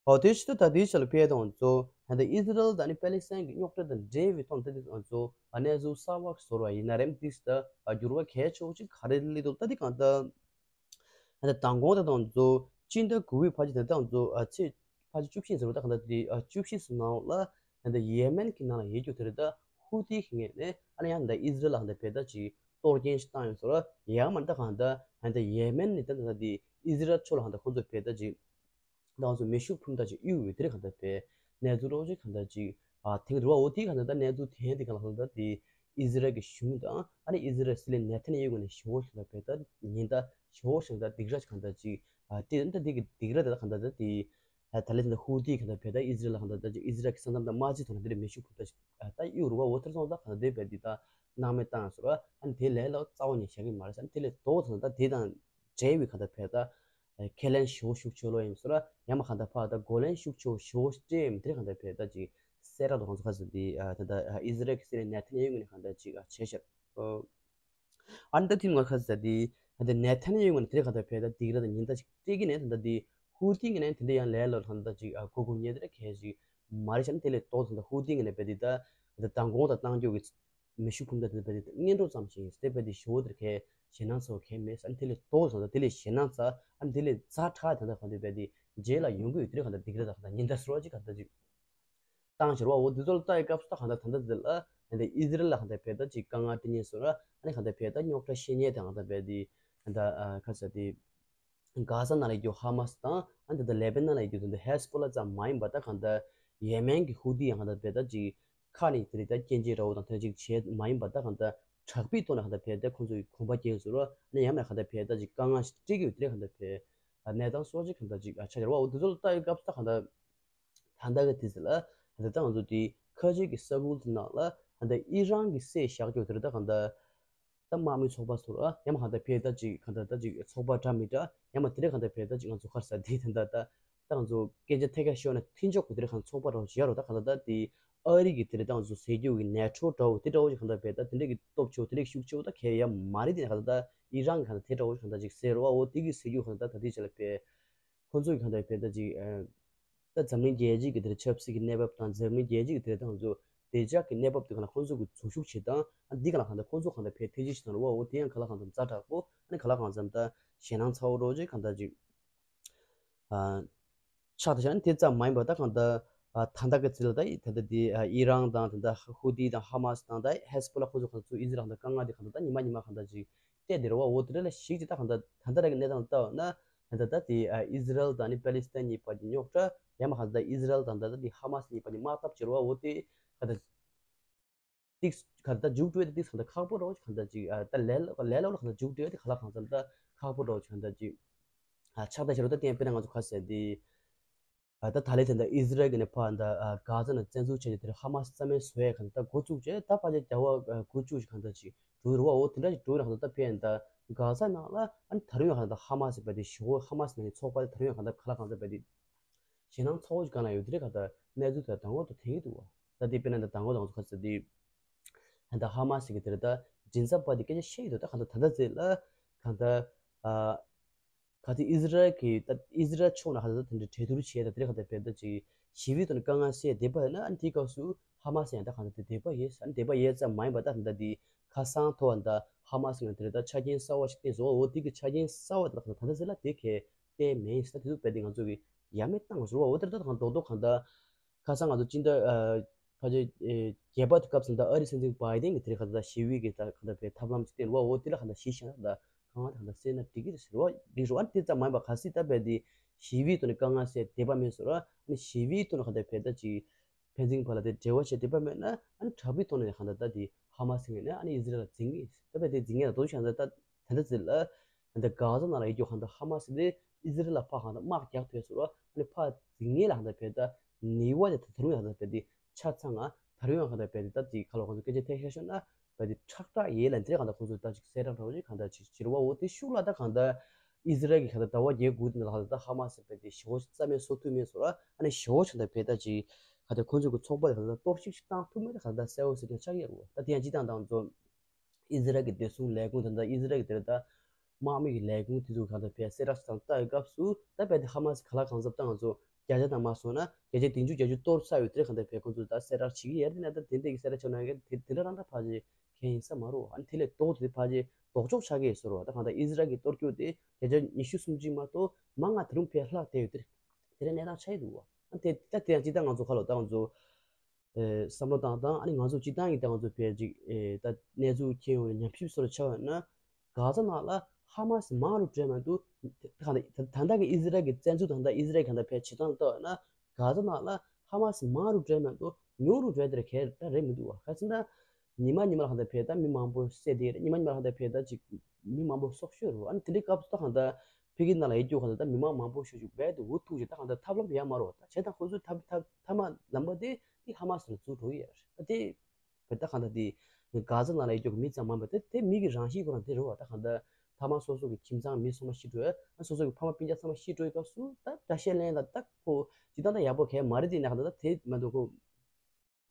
ཨོ་དེ་ཕྱི་ད་ལྟ་དེའི་ཆ་ལ་ཕེ་དང་ཚོ་ད་ལྟ་ཨི་ཟི་རལ་དང་ནི་པེ་ལི་སི་ཐན་གྱི་རྙོག་དྲ་དང་འབྲེལ་བའི་ཐོག་ད་ལྟ་ང་ཚོ་གནས་ཚུལ་གསར་བ་བཟོ་བ་ཡིན་ན་རེམ་ཏིག་ད་འགྱུར་བ་གལ་ཆེ་བ་ཅིག་ག་རེ་སླེབས་འདུག་ད་ལྟ་གང་ལྟར་ད་ལྟ་མདང་དགོང་ད་ང་ཚོ་སྤྱི་ཟླ་དགུ་པའི་ཕལ་ཆེར་ད་ལྟ་ང་ཚོ་ཚེས་ཕལ་ཆེར་བཅུ་བཞི་ཟེར་བ་ད་གང་ལྟར་དེ་བཅུ་བཞི་ཟེར་ནང་ལ་ད་ལྟ་ཡེ་མེན་གྱི་ནང་ལ་ཡོད་རྒྱུ་དེ་རེད། ད་ཧུ་ཏི་གི་ངོས་ནས་ཨ་ནི་ཡང་ད་ལྟ་ཨི་ཟི་རལ་ལ་ད་ལྟ་བས་ད་ཅིག་གཏོར་སྐྱོན་ཞིག་བཏང་ཡོད་ཟེར་བ་ཡང་མ་ད་གང་ལྟར་ད་ལྟ་ཡེ་མེན་ནས་ད་ད་ལྟ་དེ་ཨི་ཟི་རལ་ཕྱོགས་ལ་གང་ལྟར་ཁོང་ཚོ་བས་ད་ཅིག་ང་ཚོ་མེ་ཤུགས་འཕུར་མདའ་ཅིག་གཡུག་ཡོད་དེ་རེད། གང་ལྟར་བས་གནས་ཚུལ་རོགས་ཅིག་གང་ལྟར་ཅིག་ཨ་ཐེངས་རེ་བ་འོ་དེ་གང་ལྟར་ད་གནས་ཚུལ་ཐེངས་དེ་གང་ལ་གང་ལྟར་དེ་ཨི་ཟི་རལ་གྱི་གཞུང་དང་ཨ་ནི་ཨི་ཟི་རལ་སྲིད་བློན་ནེ་ཐན་ཡ་ཧུ་ནས་ཞེ་པོ་ཞིག་ལ་བས་ད་ཉེན་བརྡ་ཞེ་པོ་ཞིག་ད་སྡིགས་ར་ཅིག་གང་ལྟར་ཅིག་ཨ་དེ་ད་དེ་གི་སྡིགས་ར་དེ་ད་གང་ལྟར་ད་དེ་ད་ད་ལས་ད་ཧུ་ཏི་གང་ལྟར་བས་ད་ཨི་ཟི་རལ་ལ་གང་ལྟར་ད་ཅིག་ཨི་ཟི་རལ་གྱི་ས་མཚམས་དང་དམག་སྤྱི་ཐོག་ནས་དེ་འདྲ་མེ་ཤུགས་འཕུར་མདའ་ཅིག་ཨ་ད་གཡུག་རེ་བ་འོ་དེར་སོང་ཙང་གང་ལྟར་དེ་བས་དེ་ད་སྣང་མེད་བཏང་ཟེར་བ་ཨ་ནི་དེ་ལས་ལ་རྩ་བ་ཉིད་བཞག་གི་མ་རེད་ཟེར། ཨ་ནི་དེ་ལས་ལྡོག་ཙམ་ད་དེ་དང་འབྲེལ་བའི་གང་ལྟར་བས་ད་ཁས་ལེན་ཞེ་པོ་ཤུགས་ཆེ་ལོས་ཡིན་ཟེར་ཡང་མ་གང་ལྟར་ཕར་ད་གོ་ལེན་ཤུགས་ཆེ་ཞེ་པོ་སྤྲད་ཡིན་དེ་གང་ལྟར་བས་ད་ཅིག་གསལ་བསྒྲགས་དང་ཚོ་ཁ་ཟེར་དེ་ད་ལྟ་ཨི་ཟི་རལ་གྱི་སྲིད་བློན་ནེ་ཐན་ཡ་ཧུ་ནས་གང་ལྟར་ཅིག་བྱས་ཤག་ཨ་ནི་ད་དེ་ང་ཁ་ཟེར་དེ་ད་ལྟ་ནེ་ཐན་ཡ་ཧུ་ནས་དེ་གང་ལྟར་བས་ད་སྡིགས་ར་དང་ཉེན་བརྡ་ཅིག་སྤྲད་ཀྱི་ནས་ད་ལྟ་དེ་ཧུ་ཏི་ངོས་ནས་དེ་འདྲ་ཡང་ལས་ལོ་གང་ལྟར་ཅིག་གོ་གོ་ཉེ་དེ་གལ་ཞིག་མ་རེད་ཤག་ཨ་ནི་དེ་ལས་ལྡོག་ཙམ་ད་ཧུ་ཏི་ངོས་ནས་བས་དེ་ད་ད་ལྟ་མདང་དགོང་ད་བཏང་རྒྱུ་གི་མེ་ཤུགས་འཕུར་མདའ་དེ་བས་དེ་སྔོན་འགྲོ་ཙམ་ཞིག་ཡིན། དེ་བས་དེ་ཞེ་པོ་དེར་གལ་ཞེད་སྣང་ཚ་བོ་གལ་མེད། ཨ་ནི་དེ་ལས་ལྡོག་ཙམ་དང་དེ་ལས་ཞེད་སྣང་ཚ་ཨ་ནི་དེ་ལས་ཛ་དྲག་དེ་འདྲ་གང་དེ་བས་དེ་རྗེས་ལ་ཡོང་གི་ཡོད་དེ་གང་ལྟར་སྡིགས་ར་དང་གང་ལྟར་ཉེན་བརྡ་ཟེར་བ་ཅིག་གང་ལྟར་ཅིག་བཏང་ཕྱིར་བ་འོ་དེ་ཚོ་ལ་ལྟ་ཡི་སྐབས་སུ་ད་གང་ལྟར་ད་ལྟ་དེ་ལ་ཨ་ནི་ཨི་ཟི་རལ་ལ་གང་ལྟར་བས་ད་ཅིག་དཀའ་ངལ་སྤྲད་ཉེན་ཟེར་བ་ཨ་ནི་གང་ལྟར་བས་ད་རྙོག་དྲ་བཤད་ཉེན་དེ་གང་ལྟར་བས་དེ་གང་ལྟར་ཁ་ས་དེ། གྷ་ཟ་ནང་ལ་ཡོད་རྒྱུ་ཧ་མ་སི་དང་ཨ་ནི་ད་ལེ་བྷ་ནན་ལ་ཡོད་རྒྱུ་དེ་འདི་ཧེ་སི་བྷོ་ལ་ཙམ་མ་ཡིན་པ་ད་གང་ལྟར་ཡེ་མེན་གྱི་ཧུ་ཏི་ཡང་གང་ལྟར་བས་ད་ཅིག་ཁ་ནས་དེ་རིགས་ད་སྐྱོན་བརྗོད་འདྲ་བོ་དང་དེ་འདྲ་ཅིག་བྱས་མ་ཡིན་པ་ད་གང་ལྟར་དྲག་པོའི་ཐོག་ནས་གང་ལྟར་བས་ད་ཁོང་ཚོ་གི་གོམ་པ་རྒྱག་ཟེར་རོ་ཨ་ནི་ཡང་མིན་གང་ལྟར་བས་ད་ཅིག་དཀའ་ངལ་ཞིག་སྤྲད་ཀྱི་ཡོད་དེ་རེད། གང་ལྟར་བས་གནས་སྟངས་སོགས་ཅིག་གང་ལྟར་ཅིག་ཆགས་ཀྱི་རེད་བ། འོ་དེ་ཚོ་ལ་ལྟ་ཡི་སྐབས་སུ་ད་གང་ལྟར། ད་ལྟ་གི་དུས་ཚོད་ལ་ད་ལྟ་ང་ཚོ་དེ་ཁ་ཆེ་གི་ས་ཁུལ་དེ་ནང་ལ་ད་ལྟ་ཨི་རན་གྱི་སྲས་བཞག་རྒྱུ་དེ་རེད། ད་གང་ལྟར་ད་དམག་མི་ཚོགས་པ་ཚོ་ཡང་མ་གང་ལྟར་བས་ད་ཅིག་གང་ལྟར་ད་ཅིག་ཚོགས་པ་འདྲ་མི་འདྲ་ཡང་མ་དེ་རེད། གང་ལྟར་བས་ད་ཅིག་ང་ཚོ་ག་རེ་ཟེར་དེ་ད་ལྟ་ད་ད་ང་ཚོ་སྐད་ཆ་ཐད་ཀར་ཤོད་ན་མཐུན་ཕྱོགས་ཀྱི་དེ་རེད། གང་ཚོགས་པ་འདྲ་བོ་ཞིག་ཡོད་རེད། ད་གང་ལྟར་ད་དེ་ཨ་རི་གི་དེ་རེད། ད་ང་ཚོ་ཟེར་རྒྱུ་གི་ནེ་ཊོ་འདྲ་བོ་དེ་འདྲ་བོ་ཞིག་གང་ལྟར་བས་ད་དེ་འདྲ་གི་སྟོབས་ཆེ་བོ་དེ་འདྲ་གི་ཤུགས་ཆེ་བོ་ད་གལ་ཡང་མ་རེད། དེ་གང་ལྟར་ད་ཨི་རན་གི་གང་ལྟར་དེ་འདྲ་བོ་ཞིག་གང་ལྟར་ཅིག་ཟེར་རོ་བ། འོ་དེ་གི་ཟེར་རྒྱུ་གང་ལྟར་ད་དེ་ཆ་ལ་བས། ཁོང་ཚོ་གི་གང་ལྟར་བས་ད་ཅིག་ཨ། ད་འཛམ་གླིང་རྒྱལ་སྤྱི་གི་དེར་ཆབ་སྲིད་ཀྱི་གནས་བབ་དང་འཛམ་གླིང་རྒྱལ་སྤྱི་གི་དེར་ད་ང་ཚོ་བདེ་འཇགས་ཀྱི་གནས་བབ་དེ་གང་ལ་ཁོང་ཚོ་གི་འཛུལ་ཞུགས་བྱེད་སྟངས་ཨ་འདི་གང་ལ་གང་ལྟར་ཁོང་ཚོ་གང་ལྟར་བས་ཐེ་ཇི་ཞིག་དང་རེད་བ། འོ་དེ་ཡང་གང་ལ་གང་འཚམ་ཛ་དྲག་པོ་ཨ་ནི་གང་ལ་གང་འཚམ་ད་ཞེད་སྣང་ཚ་བོ་རོ་ཅིག་གང་ལྟར་ཅིག་ཨ། ཆགས་ད་ཆགས་ནི་དེ་ཙམ་མ་ཡིན་པར་ད་གང་ལྟར་ཨ་ད་ལྟ་གི་ཚེ་ལ་ད་ད་ལྟ་དེ་ཨ་ཨི་རན་དང་ད་ལྟ་ཧུ་ཏི་དང་ཧ་མ་སི་དང་ད་ཧེ་སི་བྷོ་ལ་ཁོང་ཚོ་གང་ཚོ་ཨི་ཟི་རལ་དང་དཀའ་ངལ་དེ་གང་ལྟར་ད་ཉི་མ་ཉི་མ་གང་ལྟར་ཅིག་བལྟས་བསྡད་རེད་བ། འོ་དེ་འདྲ་ལ་ཞིག་ཅིག་ད་གང་ལྟར་ད་ལྟ་གི་གནས་སྟངས་ལ་ལྟ་བ་ན་ད་ལྟ་ད་དེ་ཨི་ཟི་རལ་དང་ནི་པེ་ལི་སི་ཐན་གཉིས་བར་གྱི་རྙོག་དྲ་ཡང་མ་གང་ལྟར་ཨི་ཟི་རལ་དང་ད་ལྟ་དེ་ཧ་མ་སི་གཉིས་བར་གྱི་དམག་འཐབ་བྱེད་རེད་བ། འོ་དེ་ག་ད་ཏིག་ག་ད་མཇུག་སྒྲིལ་དེ་ཏིག་གང་ལྟར་ཁག་པོ་རེད་བ། གང་ལྟར་ཅིག་ད་ལས་ལས་ལོག་ལ་གང་ལྟར་མཇུག་སྒྲིལ་དེ་ག་ལ་གང་འཚམ་ད་ཁག་པོ་རེད་བ། གང་ལྟར་ཅིག་ཆགས་ད་བྱེད་རེད། ད་དེ་དཔེར་ན་ང་ཚོ་ག་ཟེར་དེ། ད་ད་ད་ལས་དེ་འདྲ་ཨི་ཟི་རལ་གྱི་ནས་ཕར་འདྲ་གྷ་ཛ་ནང་བཙན་འཛུལ་བྱས་ཏེ་དེར་ཧ་མ་སི་རྩ་མེད་བཟོ་ཡས་གང་ལྟར་འགོ་བཙུགས་བྱས། ད་ཕལ་ཆེར་རྒྱལ་བ་དགུ་བཅུ་ཞིག་གང་ལྟར་ཅིག་ འགྲོ་རུ་བ་འོ་དེ་འདྲ་ཞིག་འགྲོ་ཡོད་ན་གང་ལྟར་ད་ཕན་ད་གྷ་ཟ་ནང་ལ་ཨ་ནི་ད་རུང་ཡང་གང་ལྟར་ཧ་མ་སི་བ་དེ་ཞི་གོ་ཧ་མ་སི་ནང་གི་ཚོགས་པ་དེ་ད་རུང་ཡང་གང་ལྟར་ག་ལ་གང་ལྟར་བ་དེ་ཞེད་སྣང་ཚ་བོ་ཞིག་གང་ལ་ཡོད་དེ་རེད། གང་ལྟར་གནས་ཚུལ་དེ་དང་པོ་དང་དེང་གི་འདུག་བ། ད་དེ་དཔེར་ན་ད་དང་པོ་དང་ཚོ་ག་ཚོད་དེ་ད་ལྟ་ཧ་མ་སི་གི་དེ་རེད། ད་མགྲིན་ཚབ་པ་དེ་སྐད་ཆ་བཤད་ཡོད་འདུག་ད་གང་ལྟར་ད་ལྟ་ཚེ་ལ་གང་ལྟར་ཨ། ག་དེ་ཨི་ཟི་རལ་གྱི་ད་ཨི་ཟི་རལ་ཕྱོགས་ནས་ཧ་ད་དེ་འདྲ་གྲོས་བསྡུར་བྱས་ད་དེ་རེད། ག་ད་བས་ད་ཅིག་ཞི་བའི་ཐོག་ནས་དཀའ་ངལ་སེལ་བསྡད་པ་ཡིན་ན་ཨ་ནི་དེའི་སྐབས་སུ་ཧ་མ་སི་ཡང་ད་གང་ད་དེ་བསྡད་པ་ཡིན་ཨ་ནི་བསྡད་པ་ཡིན་ཙམ་མ་ཡིན་པ་ད་ད་དེ་ཁ་སང་ཐོག་ད་ཧ་མ་སི་ཡང་དེ་རེད། ད་ཆ་རྐྱེན་གསར་བ་ཞིག་བསྟན་སོང་འོ་དེ་གི་ཆ་རྐྱེན་གསར་བ་ད་ད་ད་ད་ཟེར་ལ་དེ་གས་བསྟན་མེད་ད་དེ་ཚོ་བས་དེ་ང་ཚོ་གི་ཡ་མེད་བཏང་སོང་འོ་དེ་ད་གང་རྡོག་རྡོག་གང་ད་ཁ་སང་ང་ཚོ་སྤྱི་ཟླ་ཕལ་ཆེར་རྒྱས་པ་དུས་སྐབས་སུ་ད་ཨ་རིའི་སྲིད་འཛིན་བྷའི་ཏིན་གྱིས་དེ་རིང་ག་ད་ཞི་བའི་གི་ད་ག་ད་བའི་ཐབས་ལམ་ཅིག་བསྟན་བ་འོ་དེ་ལ་ག་ད་ཞི་ཞང་ད་གང་ད་ག་ད་སེ་ན་འགྲིག་གི་རེད་ཟེར་བ་འགྲིག་རུ་ཨ་དེ་ཙམ་མ་ཡིན་པ་ག་སྲིད་ད་བས་དེ་ཞི་བའི་ཐོག་ནས་དཀའ་ངལ་སེལ་བསྡད་པ་མེད་ཟེར་བ་ཨ་ནི་ཞི་བའི་ཐོག་ནས་ག་ད་བས་ད་ཅིག་ཕན་ཚུན་བར་ལ་དེ་འབྲེལ་བ་བྱས་བསྡད་པ་མེད་ན་ཨ་ནི་དྲག་པོའི་ཐོག་ནས་ག་ད་ད་དེ་ཧ་མ་སི་ངོས་ནས་ཨ་ནི་ཨི་ཟི་རལ་ལ་འཛིང་གི་ད་བས་དེ་འཛིང་ངེས་ལ་དོ་ཞང་ད་ད་ད་ད་ཟེར་ལ། ད་གྷ་ཟ་ནང་ལ་ཡོད་རྒྱུ་གང་ལྟར་ཧ་མ་སི་དེ་ཨི་ཟི་རལ་ལ་ཕར་གང་ལྟར་དམག་རྒྱག་ཐུབ་ཟེར་བ་ཨ་ནི་ཕར་འཛིང་ངེས་ལ་གང་ལྟར་བས་ད་ནི་བ་དེ་ད་རུང་ཡང་གང་ལྟར་བས་དེ་ཆ་ཚང་ང་ད་རུང་ཡང་གང་ལྟར་བས་དེ་ད་དེ་ཁ་ལོ་གང་ཚོ་སྐད་ཆ་ཐད་ཤ་ཤོ་ན་བས་དེ་ཁྲག་ཁྲག་ཡེ་ལ་འདིར་གང་ལྟར་ཁོང་ཚོ་ད་ཅིག་གསལ་བསྒྲགས་འདྲ་བོ་ཅིག་གང་ལྟར་ཅིག་བྱེད་རོགས་འོ་དེ་ཤུགས་ལ་ད་གང་ལྟར་ཨི་ཟི་རལ་གྱི་གང་ལྟར་ཟླ་བ་བརྒྱད་དགུ་དེ་ནང་ལ་གང་ལྟར་ཧ་མ་སི་བས་དེ་ཞི་བོ་རྩ་མེད་བཟོ་ཐུབ་མེད་ཟེར་བ་ཨ་ནི་ཞི་བོ་གང་ལྟར་བས་ད་ཅིག་གང་ལྟར་ཁོང་ཚོ་གི་ཚོགས་པ་དེ་གང་ལྟར་གཏོར་བཤིག་ཅིག་བཏང་ཐུབ་མེད་ད་གང་ལྟར་གསལ་བོ་ཟེར་མཁན་ཆགས་ཡོད་རེད། ད་དེ་ཡང་སྤྱི་བཏང་དང་ཚོ། ཨི་ཟི་རལ་གྱི་བདེ་སྲུང་ལས་ཁུངས་དང་ད་ཨི་ཟི་རལ་གྱི་དེར་ད་དམག་མི་གི་ལས་ཁུངས་དེ་ཚོ་གང་ལྟར་བས་གསལ་བསྒྲགས་དང་ལྟ་བའི་སྐབས་སུ་ད་བས་དེ་ཧ་མ་སི་ག་ལ་གང་འཚམ་ད་ང་ཚོ་བརྒྱ་ཆ་དང་མ་སོང་ན་བརྒྱ་ཆ་བདུན་ཅུ་བརྒྱད་ཅུ་གཏོར་ཚར་ཡོད་དེ་གང་ལྟར་བས་ཁོང་ཚོ་ད་གསལ་བསྒྲགས་བྱེད་ཀྱི་ཡོད་དེ་ན་ད་དེ་འདྲས་ཀྱི་གསལ་བསྒྲགས་བྱུང་ན་གི་དེ་དེ་འདྲ་རང་ད་ཕལ་ཆེར་གང་ཡིན་ས་མ་རུང་ཨ་ནི་དེ་ལས་ལྡོག་དེ་ཕལ་ཆེར་ལྡོག་ཕྱོགས་ཆགས་ཀྱི་ཡོད་ཟེར་བ་ད་གང་ལྟར་ཨི་ཟི་རལ་གྱི་གཏོར་སྐྱོན་དེ་བརྒྱ་ཆ་ཉི་ཤུ་སུམ་ཅུ་མ་གཏོགས་མང་ང་དེ་རུང་ཕལ་ལྷག་བསྡད་ཡོད་དེ་དེ་འདྲ་གནས་སྟངས་ཆགས་ཡོད་འདུག་བ། ཨ་ནི་དེ་ད་དེ་ཡང་སྤྱི་བཏང་ང་ཚོ་ཁ་ལོ་ད་ང་ཚོ། ཨེ་བསམ་བློ་བཏང་དང་ཨ་ནི་ང་ཚོ་སྤྱི་བཏང་གི་ད་ང་ཚོ་བས་ཅིག་ཨེ་ད་གནས་ཚུལ་མཁྱེན་ཡོང་ནས་ཉམས་ཞིབ་སོགས་ཆགས་ཡོད་ན་གྷ་ཟ་ནང་ལ་ཧ་མ་སི་མང་རུ་འགྲོ་མ་འདུག་ད་ད་ལྟ་གི་ཨི་ཟི་རལ་གྱི་བཙན་འཛུལ་དང་ད་ཨི་ཟི་རལ་གྱི་ད་ལྟ་བས་བྱེད་སྟངས་ལྟ་ཡོད་ན་གྷ་ཟ་ནང་ལ་ཧ་མ་སི་མང་རུ་འགྲོ་མ་འདུག་ཉུང་རུ་འགྲོ་དེར་གལ་ད་རེད་མི་འདུག་བ། ག་ཟེར་ན་ཉི་མ་ཉི་མ་ལ་གང་ལྟར་བས་ད་མི་མང་པོ་བསད་དེ་རེད། ཉི་མ་ཉི་མ་ལ་གང་ལྟར་བས་ད་ཅིག་མི་མང་པོ་སྲོག་ཤོར་རུ་ཨ་ནི་དེ་འདྲའི་སྐབས་སུ་ད་གང་ལྟར་ཕ་གི་ནང་ལ་ཡོད་རྒྱུ་གང་ལྟར་ད་མི་མང་མང་པོ་ཞིག་ཅིག་བས་དེ་འུ་ཐུག་ཅིག་ད་གང་ལྟར་ཐབས་ལམ་ཡང་མ་རུང་བ་ད་བྱས་ད་ཁོ་ཚོའི་ཐབས་ཐབས་ཐབས་མ་ལམ་པ་དེ། དེ་ཧ་མ་སི་ལ་འཛུལ་འགྲོ་གི་ཡོད་རེད། ད་དེ་བས་ད་གང་ལྟར་དེ་གྷ་ཟ་ནང་ལ་ཡོད་རྒྱུ་གི་མི་ཙམ་མ་ཡིན་པ་དེ་དེ་མི་གི་རང་གཤིས་ཁོ་རང་དེ་རེད་བ། ད་གང་ལྟར་ཕ་མ་སོ་སོ་གི་ཁྱིམ་ཚང་མི་ཚང་མ་ཤི་འགྲོ་ཡ་ཨ་སོ་སོ་གི་ཕ་མ་སྤུན་ཀྱག་ཚང་མ་ཤི་འགྲོ་ཡི་སྐབས་སུ་ད་འདྲ་བཤད་ལན་ལ་ད་ཁོ་ཇི་ལྟར་ད་ཡག་པོ་གས་མ་རེད། དེ་ན་གང་ལྟར་ད་དེ་མ་གཏོགས་ཁོ་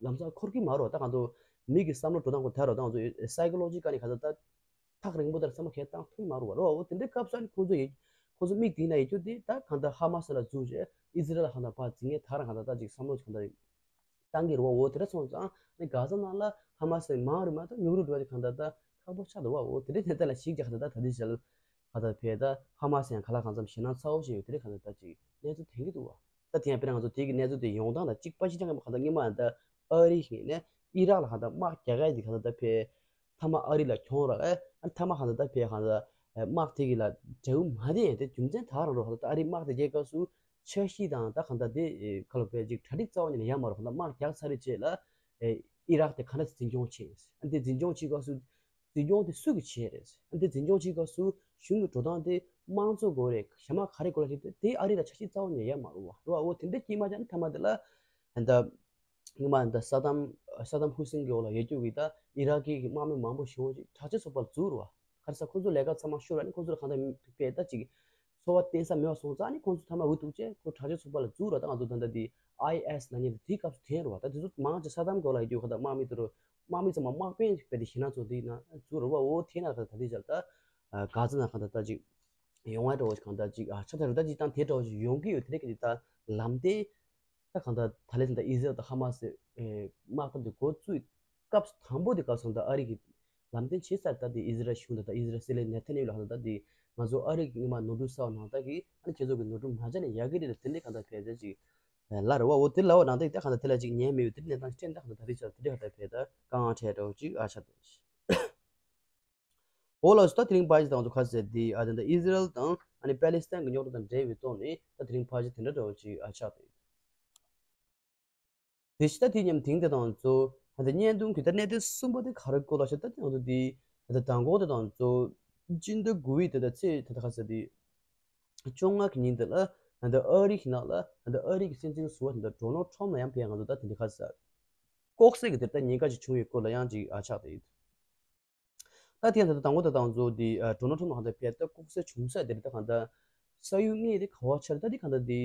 ལམ་སང་འཁོར་གི་མ་རེད་བ། ད་གང་ལྟར་མི་གི་བསམ་བློ་འགྲོ་སྟངས་ཁོ་ད་རེད་བ། ད་ང་ཚོ་སའི་ཀོ་ལོ་ཇི་ཀ་ནས་གང་ལྟར་ད་ཐག་རིང་པོ་ལྟར་བསམ་བློ་གས་བཏང་ཐུབ་མ་རེད་བ། རེད་བ། འོ་དེ་འདྲའི་སྐབས་སུ་ཨ་ནི་ཁོ་ཚོ་ཡི་ཁོ་ཚོ་མིག་དེ་ན་ཡི་རྒྱུ་དེ་ད་གང་ལྟར་ཧ་མ་སི་ལ་འཛུལ་རྗེས་ཨི་ཟི་རལ་ལ་གང་ལྟར་ཕར་འཛིང་ངེས་ད་རང་གང་ལྟར་ད་ཅིག་བསམ་བློ་གང་ལྟར་བཏང་གི་རེད་བ། འོ་དེ་འདྲ་སོང་ཙང་ཨ་ནི་གྷ་ཟ་ནང་ལ་ཧ་མ་སི་མང་རུ་མ་གཏོགས་ཉུང་རུ་འགྲོ་བ་དེ་གང་ལྟར་ད་ཁག་པོ་ཆགས་འདུག་བ། འོ་དེ་འདྲའི་དོན་དག་ལ་གཞིགས་རྒྱག་ད་ད་ད་དེ་བཞིན་ག་ད་བས་ད་ཧ་མ་སི་ཡང་ག་ལ་གང་འཚམ་ཞེད་སྣང་ཚ་བོ་ཞིག་ཡོད་དེ་རེད། ག་ད་ད་ཅིག་གནས་ཚུལ་ཐོན་གྱི་འདུག་བ། ད་དེ་ཡང་དཔེར་ན་ང་ཚོ་དེ་གི་གནས་ཚུལ་དེ་ཡོང་སྟངས་དང་གཅིག་པ་གཅིག་རྐྱང་གི་ག་ད་སྔོན་མ་ད་ཨ་རི་ཞིག་ནས་ཨི་རག་ལ་ག་ད་དམག་རྒྱག་ག་དེ་ག་ད་ད་བས་མཐའ་མ་ཨ་རི་ལ་གྱོང་རག་ཨེ་ཨ་མཐའ་མ་ག་ད་ད་བས་ག་ད་དམག་དེ་གི་ལ་འབྲས་བུ་མ་ཐོན་ཡང་དེ་རྒྱུ་མཚན་ད་རང་རོ་ག་ད་ཨ་རི་དམག་དེ་རྒྱག་སྐབས་སུ་འཆར་གཞི་དང་ད་ག་ད་དེ་ག་ལ་བས་ཅིག་གྲ་སྒྲིག་རྩ་བ་ཉིད་ནས་ཡོད་མ་རེད། ག་ད་དམག་རྒྱག་ཚར་རེད་རྗེས་ལ་ཨི་རག་དེ་ག་འདྲ་འཛིན་སྐྱོང་བྱེད་ཨ་དེ་འཛིན་སྐྱོང་བྱེད་སྐབས་སུ། འཛིན་སྐྱོང་དེ་སུ་གིས་བྱས་རེད། འདི་འཛིན་སྐྱོང་བྱེད་སྐབས་སུ་གཞུང་གི་འགྲོ་སྟངས་དེ་དམངས་གཙོ་དགོས་རེད། གཞན་མ་ག་རེ་དགོས་རེད་དེ་དེ་ཨ་རི་ལ་འཆར་གཞི་རྩ་བ་ནས་ཡོད་མ་རེད་བ། རེད་བ། འོ་དེ་འདྲ་སྐྱེས་མ་ཅང་མཐའ་མ་དེ་ལ་ད་ངོ་མ་ད་ས་དམ་ས་དམ་ཧུ་སིན་གྱི་འོག་ལ་ཡོད་རྒྱུ་གི་ད་ཨི་རག་གི་དམག་མི་མང་པོ་ཞིག་འོང་ཅིག་དྲག་ཆས་ཚོགས་པ་ལ་འཛུལ་རེད་བ། ག་རེ་ཟེར་ཁོ་ཚོ་ལས་ཀ་ཚང་མ་ཤོར་ར་ནི་ཁོ་ཚོ་ལ་གང་ལྟར་དཔེ་ད་ཅིག་འཚོ་བ་བརྟེན་ས་མེད་པ་སོང་ཙང་ནི་ཁོང་ཚོ་མཐའ་མ་འུ་ཐུག་བྱས་ཁོ་དྲག་ཆས་ཚོགས་པ་ལ་འཛུལ་ར། ད་ང་ཚོ་ད་ལྟ་དེ་ཨའི་ཨེས་ལབ་མཁན་དེ་དེའི་སྐབས་སུ་ཐོན་རེད་བ། ད་དེ་ཚོ་མང་ཆེ་ས་དམ་སྒང་ལ་ཡོད་རྒྱུ་ག་ད་དམག་མི་དེ་རུ་དམག་མི་ཚང་མ་དམག་དཔོན་དཔེ་དེ་ཞེད་སྣང་ཚོ་དེ་ན་འཛུལ་རེད་བ། འོ་དེ་ན་ག་ད་དེ་ཅག་ད་ག་ཚ་ན་ག་ད་ད་ཅིག་ཡོང་བ་འདྲ་བོ་ཞིག་གང་ད་ཅིག་ཨ་ཆ་ད་རུ་ད་ཅིག་དང་དེ་འདྲ་བོ་ཞིག་ཡོང་གི་ཡོད། དེ་རེད་གི་དེ་ད་ལམ་སྟོན། ད་གང་ལྟར་ད་ལས་ད་ཨི་ཟི་རལ་དང་ཧ་མ་སི་ཨེ་དམག་འཐབ་དེ་འགོ་བཙུགས་སྐབས་དང་པོ་དེ་སྐབས་སུ་ད་ཨ་རི་གི་ལམ་སྟོན་བྱས་ཚར། ད་དེ་ཨི་ཟི་རལ་གཞུང་དང་ད་ཨི་ཟི་རལ་སྲིད་བློན་ནེ་ཐན་ཡ་ཧུ་ལ་ད་དེ་ང་ཚོ་ཨ་རི་གི་སྔོན་མ་ནོར་འཁྲུལ་གསར་བ་ནང་ལྟར་གི་ཨ་ནི་ཁྱེད་ཚོ་གི་ནོར་འཁྲུལ་མ་བྱས་ནས་ཡག་གི་རེད་ལ་དེ་འདྲའི་གང་ལྟར་ཕལ་ཆེར་ཅིག་ལ་རེད་བ། འོ་དེ་ལ་འོ་ནང་ད་ད་གང་ལྟར་དེ་ལ་ཅིག་ཉན་མེད་པའི་དེ་འདྲའི་གནས་སྟངས་ཅིག་ཐོན། ད་གང་ལྟར་དེ་ལ་ད་ཕལ་ཆེར་དེ་འདྲའི་གང་ལྟར་ཕལ་ཆེར་དཀའ་ངལ་འཕྲད་འདྲ་བོ་ཅིག་ཨ་ཆགས་ཏེ། འོ་ལགས་སོ། ད་དེ་རིང་ཕལ་ཆེར་ད་ང་ཚོ་ག་ཟེར་དེ་ཨ་དེ་འདྲ་ཨི་ཟི་རལ་དང་ཨ་ནི་པ་ལི་སི་ཐན་གྱི་རྙོག་དྲ་དང་འབྲེལ་བའི་ཐོག་ནས་ད་དེ་རིང་ཕལ་ཆེར་དེ་འདྲ་འདྲ་བོ་ཅིག་ཨ་ཆགས་ཏེ། དེ་ཕྱི་ད་དེ་མཉམ་དེང་དེ་ད་ང་ཚོ་ད་བརྙན་ཐུང་གི་ད་གནད་དོན་གསུམ་པ་དེ་ག་རེ་སྐོར་ལ་ཤོད་ད་དེ་ང་ཚོ་དེ་ད་མདང་དགོང་དེ་ད་ང་ཚོ་སྤྱི་ཟླ་དགུ་པའི་དེ་ད་ཚེས་དེ་ད་ག་ཟེར་དེ་བཅོ་ལྔ་གི་ཉིན་དེ་ལ་ད་ཨ་རི་གི་ནང་ལ་ད་ཨ་རི་གི་སྲིད་འཛིན་ཟུར་པ་དེ་ད་ཌོ་ནལ་ཊམ་ལ་ཡང་ཕེབས། ང་ཚོ་ད་དེ་འདྲ་ག་ཟེར་ལྐོག་ཟ་གི་དེ་ད་ཉེན་ཁ་ཅིག་བྱུང་བའི་སྐོར་ལ་ཡང་ཅིག་ཨ་ཆགས་དེ་ཡོད། ད་དེ་ད་ལྟ་དང་པོ་ད་དང་ཚོ་དེ་ཌོ་ནལ་ཊམ་གང་ལྟར་ཕེ་ད་ལྐོག་གསོད་བྱུང་ས་དེ་རེད། ད་གང་ལྟར་ས་ཡུལ་དངོས་དེ་ག་བ་ཆགས་རེད། ད་དེ་གང་ལྟར་དེ་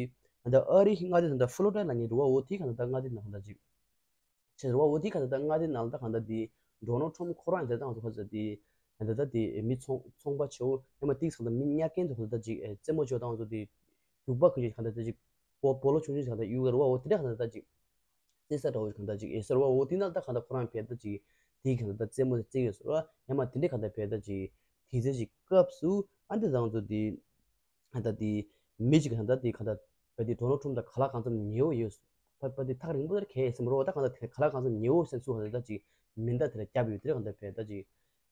ད་ཨ་རི་མངའ་སྡེ་ད་ལྟ་ཕོ་ལོ་རི་ཌ་ལབ་མཁན་རེད་བ། འོ་དེ་གང་ལྟར་ད་མངའ་སྡེ་ནང་གང་ལྟར་ཅིག་བྱས་རེད་བ། འོ་དེ་གང་ལྟར་ད་མངའ་སྡེ་ནང་ལ་ད་གང་ལྟར་དེ་ཌོ་ནལ་ཊམ་ཁོ་རང་དེ་ད་དང་ཚོ་ག་ཚོད་དེ་ད་ད་དེ་མི་ཚོང་ཚོང་པ་ཆེ་བོ་ཡང་མ་ཏིག་ས་ད་མི་ཉར་མཁན་ཚོ་གང་ལྟར་ད་ཅིག་རྩེད་མོ་ཆེ་བོ་ད་དང་ཚོ་དེ་རྒྱུག་པ་ཁུལ་ཅིག་གང་ལྟར་ད་ཅིག་སྦོ་སྦོ་ལོ་ཆུང་ཆུང་ཞིག་གང་ལྟར་གཡུག་གི་རེད་བ། འོ་དེ་འདྲ་གང་ལྟར་ད་ཅིག་རྩེད་ས་འདྲ་བོ་ཞིག་གང་ལྟར་ཅིག་ཡོད་ས་རེད་བ། འོ་དེ་ནང་ད་གང་ལྟར་ཁོ་རང་ཕེ་ད་ཅིག་དེའི་གང་ལྟར་ད་རྩེད་མོ་རྩེ་ཡོད་ས་རེད་བ། ཡང་མ་དེ་འདྲ་གང་ལྟར་ཕེ་ད་ཅིག་དེ་ཚེ་ཅིག་སྐབས་སུ་ཨ་འདི་ད་དང་ཚོ་དེ་གང་ལྟར་དེ་མི་ཅིག་གང་ལྟར་དེ་གང་ལྟར་ཕེ་དེ་ཌོ་ནལ་ཊམ་ད་ག་ལ་གང་འཚམ་ཉེ་བོ་ཡོད་ཕ་ཕ་དེ་ཐག་རིང་པོ་ལ་ཁེལ་ཡོད་ས་མ་རེད་བ། ད་གང་ལྟར་དེ་ག་ལ་གང་འཚམ་ཉེ་བོ་སེམས་སུ་གང་ལྟར་ད་ཅིག་མེ་མདའ་དེ་ལ་བརྒྱབ་ཡོད་དེ་གང་ལྟར་ཕེ་ད་ཅིག་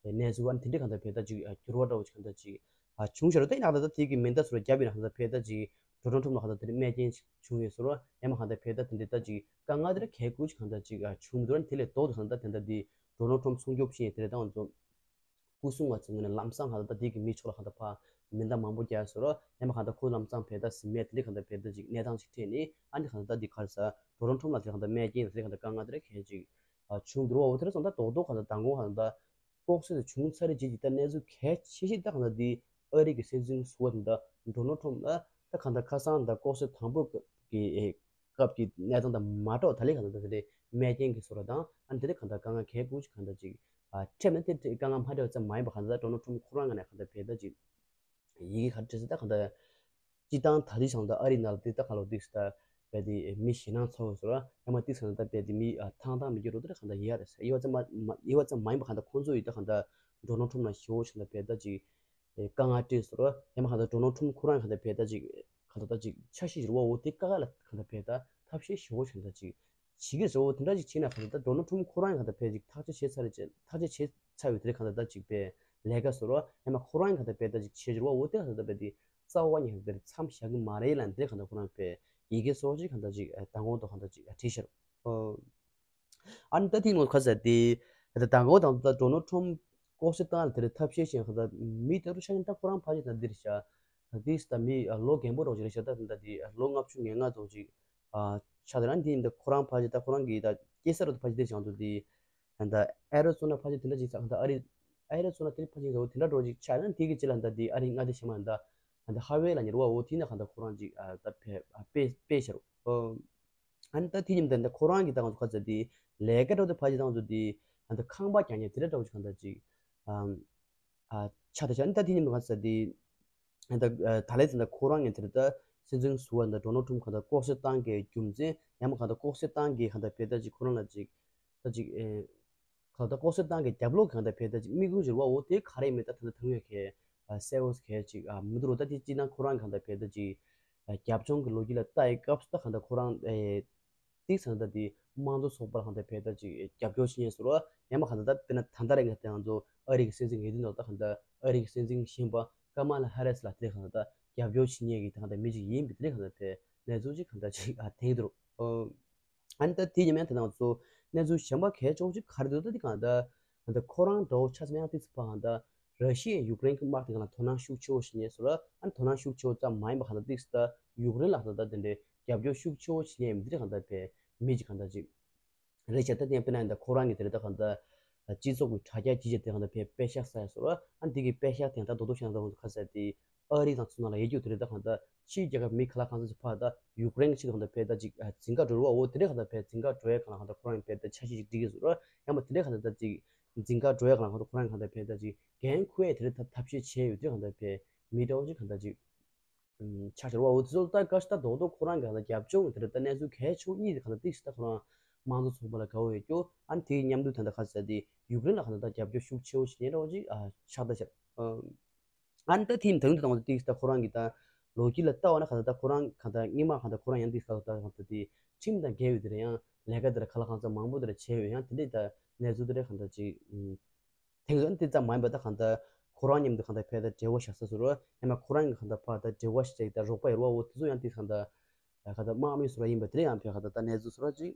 གནས་ཚུལ་ཨ་ནི་དེ་འདྲ་གང་ལྟར་ཕེ་ད་ཅིག་འགྱུར་བ་འདྲ་བོ་ཅིག་གང་ལྟར་ཅིག་ཨ་བྱུང་ཤར་ཏེ་ཡིན་ན་ད་ལྟ་དེ་གི་མེ་མདའ་ཚོ་རྒྱབ་ཡིན་ན་གང་ལྟར་ཕེ་ད་ཅིག་ཌོ་ནལ་ཊམ་ལ་གང་ལྟར་དེ་འདྲ་རྨས་སྐྱོན་བྱུང་ཡོད་ཟེར་བ། ཡང་མ་གང་ལྟར་ཕེ་ད་དེ་འདྲ་ད་ཅིག་དཀའ་ངལ་དེ་འདྲ་གལ་ཀུན་ཅིག་གང་ལྟར་ཅིག་ཨ་བྱུང་མི་འདུག་ཨ་ནི་དེ་ལས་ལྡོག་ཏུ་གང་ལྟར་དེ་འདྲ་དེ་ཌོ་ནལ་ཊམ་སྲུང་སྐྱོབ་བྱེད་ཡས་དེ་འདྲ་དང་ཚོ་སྐུ་སྲུང་བ་ཚོ་ངོས་ནས་ལམ་སང་གང་ལྟར་ད་དེ་གི་མི་ཕྱོགས་ལ་གང་ལྟར་ཕ་མེ་མདའ་མང་པོ་རྒྱག་ཟེར་བ། ཡང་མ་གང་ལྟར་ཁོ་ལམ་སང་ཕེ་ད་ཟིན་མེད་དེ་འདྲ་གང་ལྟར་ཕེ་ད་ཅིག་གནས་སྟངས་ཅིག་འཕྲད་ནས་ཨ་ནི་གང་ལྟར་ད་དེ་གར་ས་ཌོ་ནལ་ཊམ་ལ་དེ་གང་ལྟར་རྨས་སྐྱོན་དེ་འདྲ་གང་ལྟར་དཀའ་ངལ་དེ་འདྲ་གལ་ཅིག་ཨ་བྱུང་འདུག་བ། འོ་དེ་འདྲ་སོང་ད་རྡོག་རྡོག་གང་ལྟར་མདང་དགོང་གང་ལྟར་ལྐོག་གསོད་དེ་བྱུང་ཚར་རེད་ཅེས་ཀྱི་ད་གནས་ཚུལ་གལ་ཆེ་ཤོས་ད་གང་ལྟར་འདི་ཨ་རི་གི་སྲིད་འཛིན་ཟུར་པ་དེ་འདྲ་ཌོ་ནལ་ཊམ་ལ་ད་གང་ལྟར་ཁ་སང་ད་ལྐོག་གསོད་དང་པོ་གི་སྐབས་ཀྱི་གནས་སྟངས་དང་མ་འདྲ་བ་ད་ལས་གང་ལྟར་དེ་འདྲའི་རྨས་སྐྱོན་གྱི་བཟོ་འདྲ་དང་ཨ་འདི་འདྲ་གང་ལྟར་དཀའ་ངལ་གལ་དགོས་ཀྱི་གང་ལྟར་ཅིག་ཨ་འཕྲད་ན་དེ་འདྲའི་དཀའ་ངལ་མ་འཕྲད་པ་ཙམ་མ་ཡིན་པ་གང་ལྟར་ཌོ་ནལ་ཊམ་ཁོ་རང་ངོས་ནས་གང་ལྟར་བལྟས་ད་ཅིག་ཡི་གེ་ག་རེ་བྲིས་ཟེར་ད་གང་ལྟར། སྤྱི་བཏང་ད་ལྟའི་ཆ་ལ་ད་ཨ་རིའི་ནང་ལ་དེ་ད་ག་ལོ་ཏིག་ས་ད་བས་དེ་མི་ཞེད་སྣང་ཚ་བོ་ཟེར་བ་ཡང་མ་ཏིག་ས་ད་བས་དེ་མི་ཨ་ཐང་ཐང་མི་སྐྱོ་རོ་དེ་གང་ལྟར་ཡི་ཡ་རེད་ཟེར། ཡི་བ་ཙམ་མ་མ་ཡི་བ་ཙམ་མ་ཡིན་པ་གང་ལྟར་ཁོང་ཚོ་ཡི་ད་གང་ལྟར་ཌོ་ནལ་ཊམ་ལ་ཞེ་བོ་ཆེ་ད་བས་ད་ཅིག་དཀའ་ངལ་སྤྲད་ཟེར་བ་ཡང་མ་གང་ལྟར་ཌོ་ནལ་ཊམ་ཁོ་རང་གང་ལྟར་བས་ད་ཅིག་གང་ལྟར་ད་ཅིག་འཆར་གཞི་ཟེར་བ་འོ་དེ་དཀའ་ཁག་ལ་གང་ལྟར་བས་ད་ཐབས་ཤེས་ཞེ་བོ་ཆེ་ད་ཅིག་བྱེད་ཀྱི་རེད། འོ་དེ་འདྲ་ཅིག་བྱས་ན་གང་ལྟར་ད་ཌོ་ནལ་ཊམ་ཁོ་རང་གང་ལྟར་བས་ཅིག་ཐག་གཅོད་བྱས་ཚར་རེད་ཅེས་ཐག་གཅོད་བྱས་ཚར་ཡོད་དེ་གང་ལྟར་ད་ཅིག་བས་ལས་ཀ་ཟེར་བ་ཡང་མ་ཁོ་རང་གང་ལྟར་བས་ད་ཅིག་བྱེད་ཟེར་བ་འོ་དེ་གང་ལྟར་ད་བས་དེ་རྩ་བ་ཉིད་དེར་མཚམས་བཞག་གི་མ་རེད་ལབ་འདིར་གང་ལྟར་ཁོ་རང་པའི་ཡི་གེ་སོགས་ཅིག་གང་ལྟར་ཅིག་མདང་དགོང་དུ་གང་ལྟར་ཅིག་བྲིས་ཤར། ཨ་ནི་ད་ཐེངས་ངོ་ཁ་ཟེར་ཏེ་ད་མདང་དགོང་དང་ད་ཌོ་ནལ་ཊམ་ལྐོག་གསོད་བཏང་ལ་དེར་ཐབས་ཤེས་ཤིག་གང་ལྟར་མི་ད་རུ་ཤ་ཉེ་ད་ཁོ་རང་ཕ་ཇི་ད་འདིར་ཤ་ད་དེས་ད་མི་ལོ་རྒན་པོ་རོགས་ཅིག་རེད་ཤ་ད་ད་དེ་ལོ་ལྔ་བཅུ་ང་ལྔ་ཙམ་ཅིག་ཆགས་ད་རང་དེ་ད་ཁོ་རང་ཕ་ཇི་ད་ཁོ་རང་གི་ད་སྐྱེས་ས་རུ་ད་ཕ་ཇི་དེ་བྱང་དུ་དེ། ད་ཨེ་རི་ཛོ་ན་ཕ་ཇི་དེ་འདྲ་ཅིག་ས་ད་ཨ་རི་ཨེ་རི་ཛོ་ན་དེ་ཕ་ཇི་འདྲ་བོ་དེ་འདྲ་འགྲོ་ཅིག་ཆགས་ན་དེ་གི་ཅི་ལ་ད་དེ་ཨ་རི་མངའ་སྡེ་ཞིག་མ་ད་ད་ཧ་ཝེ་ལ་ཉེ་རུ་བ་འོ་དེ་ན་གང་ད་ཁོ་རང་ཅིག་ད་ཕེ་ཕེ་ཕེ་ཤར་འོ། ཨ་ནི་ད་དེ་ཉིན་ད་ཁོ་རང་གི་ད་ང་ཚོ་ཁ་ཚ་དེ་ལས་ཀ་འགྲོ་དེ་ཕ་ཇི་ད་ང་ཚོ་དེ་ད་ཁང་པ་རྒྱག་ཉེ་དེ་འདྲ་འདྲ་བོ་ཅིག་གང་ད་ཅིག་ཨ་ཆགས་ད་ཆགས་ཨ་ནི་ད་དེ་ཉིན་ད་ང་ཚོ་དེ། ད་ད་ལས་ད་ཁོ་རང་ངས་དེར་ད་སྲིད་འཛིན་ཟུར་པ་ད་ཌོ་ནལ་ཊམ་གང་ལྟར་ལྐོག་གསོད་བཏང་གི་རྒྱུ་མཚན་ཡང་མ་གང་ལྟར་ལྐོག་གསོད་བཏང་གི་གང་ལྟར་བས་ད་ཅིག་ཁོ་རང་ལ་ཅིག་ད་ཅིག་ཨེ་གང་ལྟར་ལྐོག་གསོད་བཏང་གི་རྒྱབ་ལོགས་གང་ལྟར་བས་ད་ཅིག་དམིགས་ཡུལ་ཟེར་བ་འོ་དེ་ག་རེ་མེད་ད་ད་ད་ཐང་ཡོད་གི་གསལ་བོ་གལ་ཅིག་མི་འདུག་རོ། ད་དེ་སྤྱིར་ན་ཁོ་རང་གང་ལྟར་བས་ད་ཅིག་རྒྱབ་ལྗོངས་ཀྱི་ལོ་རྒྱུས་ལ་ལྟ་ཡི་སྐབས་སུ་ད་གང་ལྟར་ཁོ་རང་ཨེ། དེ་ཚང་ད་དེ་དམངས་གཙོ་ཚོགས་པ་ལ་གང་ལྟར་བས་ད་ཅིག་རྒྱབ་སྐྱོར་བྱེད་མཁན་ཟེར་བ་ཡང་མ་གང་ལྟར་ད་དཔེར་ན་ད་ལྟ་རེ་ང་ཚོ་ཨ་རི་གི་སྲིད་འཛིན་ངེས་དོན་ད་གང་ལྟར་ཨ་རི་གི་སྲིད་འཛིན་གཞོན་པ་ཀ་མ་ལ་ཧ་རེ་སི་ལ་དེ་གང་ལྟར་རྒྱབ་སྐྱོར་བྱེད་མཁན་གྱི་ད་གང་ལྟར་མི་ཅིག་ཡིན་པའི་དེ་གང་ལྟར་བས་གནས་ཚུལ་ཅིག་གང་ལྟར་ཅིག་ཨ་ཐེངས་དུ་རུ། ཨ་ནི་ད་དེ་ཉམས་ཡང་དེ་ནང་ཚོ་གནས་ཚུལ་གཞན་པ་གལ་ཆེ་བོ་ཅིག་ག་རེ་འདུག་ད་དེ་གང་ལྟར་གང་ལྟར་ཁོ་རང་འདྲ་བོ་ཆ་ཚང་ཡང་དེ་ཚོ་ཕ་གང་ལྟར་ར་ཤི་ཡས་ཡུཀ་རེན་གྱི་དམག་དེ་གང་ལ་དོ་སྣང་ཤུགས་ཆེ་བོ་བྱེད་མཁན་ཟེར་བ་ཨ་ནི་དོ་སྣང་ཤུགས་ཆེ་བོ་ཙམ་མ་ཡིན་པ་གང་ལྟར་དེ་ཚོ་ད་ཡུཀ་རེན་ལ་གང་ལྟར་ད་དེ་འདྲའི་རྒྱབ་སྐྱོར་ཤུགས་ཆེ་བོ་བྱེད་མཁན་ཡིན་པ་དེ་གང་ལྟར་བས་མི་ཅིག་གང་ལྟར་ཅིག་རེད་ཤག་ད་དེ་ཡང་དཔེར་ན་ཡིན་ད་ཁོ་རང་གི་དེ་རེད་ད་གང་ལྟར་སྤྱི་ཚོགས་ཀྱི་དྲ་རྒྱ་ཇི་བྱས་དེ་གང་ལྟར་བས་པད་ཤག་ས་ཡ་ཟེར་བ་ཨ་འདི་གི་པད་ཤག་དེ་ད་རྡོག་རྡོག་ཤ་ན་ད་ཁོང་ཚོ་ཁ་ཟེར་དེ་ཨ་རི་དང་ཚོ་ནང་ལ་ཡོད་རྒྱུ་དེ་རེད་ད་གང་ལྟར་ཕྱིའི་རྒྱལ་ཁབ་མི་ཁ་ལག་གང་ཚོ་ཕ་ད་ཡུཀ་རེན་གྱི་ཕྱི་གང་ལྟར་བས་ད་ཅིག་འཛིང་ག་འགྲོ་རུ་བ་འོ་དེ་རེད་གང་ལྟར་བས་འཛིང་ག་འགྲོ་ཡ་གང་ལ་གང་ལྟར་ཁོ་རང་བས་ད་འཆར་གཞི་ཅིག་སྒྲིག་གི་ཟེར་བ་ཡང་མ་དེ་རེད་གང་ལྟར་ད་ཅིག་འཛིང་ག་འགྲོ་ཡ་གང་ལ་གང་ལྟར་ཁོ་རང་གང་ལྟར་བས་ད་ཅིག་འགན་འཁུར་ཡ་དེ་རེད་ད་ཐབས་ཤེས་བྱས་ཡོད་དེ་གང་ལྟར་བས་མི་འདྲ་བོ་ཅིག་གང་ལྟར་ཅིག་ཆ་ཤར་བ་འོ་དེ་ཚོ་ལྟ་དཀའ་ཤི་ད་རྡོག་རྡོག་ཁོ་རང་གི་གང་ལྟར་རྒྱབ་ལྗོངས་དེ་རེད་ད་གནས་ཚུལ་གལ་ཆེ་བོ་གཉིས་དེ་གང་ལྟར་ཏིག་ཤི་ད་ཁོ་རང་དམངས་གཙོ་ཚོགས་པ་ལ་དགའ་བོ་ཡོད་རྒྱུ་ཨ་ནི་དེའི་མཉམ་དུ་ད་ལྟ་ཁ་ཟེར་དེ་ཡུཀ་རེན་ལ་གང་ལྟར་ད་རྒྱབ་སྐྱོར་ཤུགས་ཆེ་བོ་ཞིག་ཡིན་རོགས་ཅིག་ཨ་ཆགས་ད་ཤར་ཨ་ནི་ད་ཐིམ་དང་དུ་དང་ཏིག་ཤི་ད་ཁོ་རང་གི་ད་ལོ་རྒྱུས་ལ་ལྟ་བ་ན་གང་ལྟར་ད་ཁོ་རང་གང་ལྟར་སྔོན་མ་གང་ལྟར་ཁོ་རང་ཡང་ཏིག་ཤི་ད་གང་ལྟར་དེ་ཁྲིམས་དང་འགལ་བའི་དེ་རེད་ཡང་ལས་ཀ་དེ་ལ་ག་ལ་གང་ཚ་མང་པོ་དེ་ལ་བྱས་ཡོད་ཡང་དེ་འདྲས་ད་གནས་ཚུལ་དེ་རེད་གང་ལྟར་ཅིག་ཨ། དེང་སང་དེ་ཙམ་མ་ཡིན་པ་ད་གང་ལྟར་ཁོ་རང་མཉམ་དུ་གང་ལྟར་ཕེ་ད་འབྲེལ་བ་བཞག་ས་བཟོ་རོགས་ཡང་ན་ཁོ་རང་གི་གང་ལྟར་ཕ་ད་འབྲེལ་བ་ཞིག་ད་རོགས་པ་ཡོད་རོགས་འོ་དེ་ཚོ་ཡང་དེ་གང་ལྟར་གང་ལྟར་དམག་མི་བཟོ་ར་ཡིན་པ་དེ་ཡང་ཕེ་གང་ལྟར་ད་གནས་ཚུལ་བཟོ་ར་ཅིག་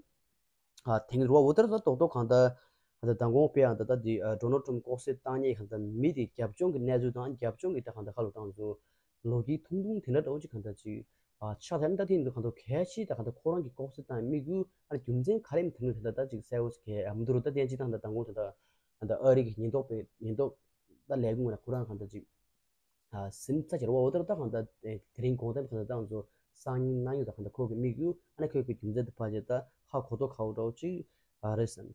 ཨ་དེང་རོགས་འོ་དེར་ད་རྡོག་རྡོག་གང་ལྟར་གང་ལྟར་མདང་དགོང་ཕེ་ཡང་ད་ད་དེ་ཌོ་ནལ་ཊམ་ལྐོག་གསོད་བཏང་ཉེས་གང་ལྟར་མི་དེ་རྒྱབ་ལྗོངས་ཀྱི་གནས་ཚུལ་དང་རྒྱབ་ལྗོངས་ཀྱི་ད་གང་ལྟར་ཁ་ལོ་བཏང་ཚོ་ལོ་རྒྱུས་ཐུང་ཐུང་དེ་འདྲ་འདྲ་བོ་ཅིག་གང་ལྟར་ཅིག་ཨ་ཆགས་ད་ནི་ད་ཐེངས་འདི་གང་ལྟར་གལ་ཆེ་ད་གང་ལྟར་ཁོ་རང་གི་ལྐོག་གསོད་བཏང་དམིགས་ཡུལ་ཨ་རྒྱུ་མཚན་ག་རེ་མི་ཐུབ་ནི་དེ་འདྲ་ད་ཅིག་གསལ་བོ་ཞིག་གལ་ཨ་མི་འདུག་རོ། ད་དེ་ཅིག་ད་ད་དང་པོ་དེ་འདྲ་ད་ཨ་རི་གི་ཉེན་རྟོག་པས་ཉེན་རྟོག་ ད་ལས་ཁུངས་ནས་ཁོ་རང་གང་ལྟར་ཅིག་ཨ་ཟིན་ཚར་ཅིག་རེད་བ། འོ་དེར་ད་གང་ལྟར་དེ་རིང་གོང་དེར་གང་ལྟར་ད་ང་ཚོ་སང་ཉིན་གནངས་ཉིན་ད་གང་ལྟར་ཁོ་གི་དམིགས་ཡུལ། ཨ་ནི་ཁོ་གི་རྒྱུ་མཚན་དེ་ཕལ་ཆེར་ད་ཧ་གོ་ཐོག་ཁ་བོ་འདྲ་བོ་ཅིག་ཨ་རེད་བསམ།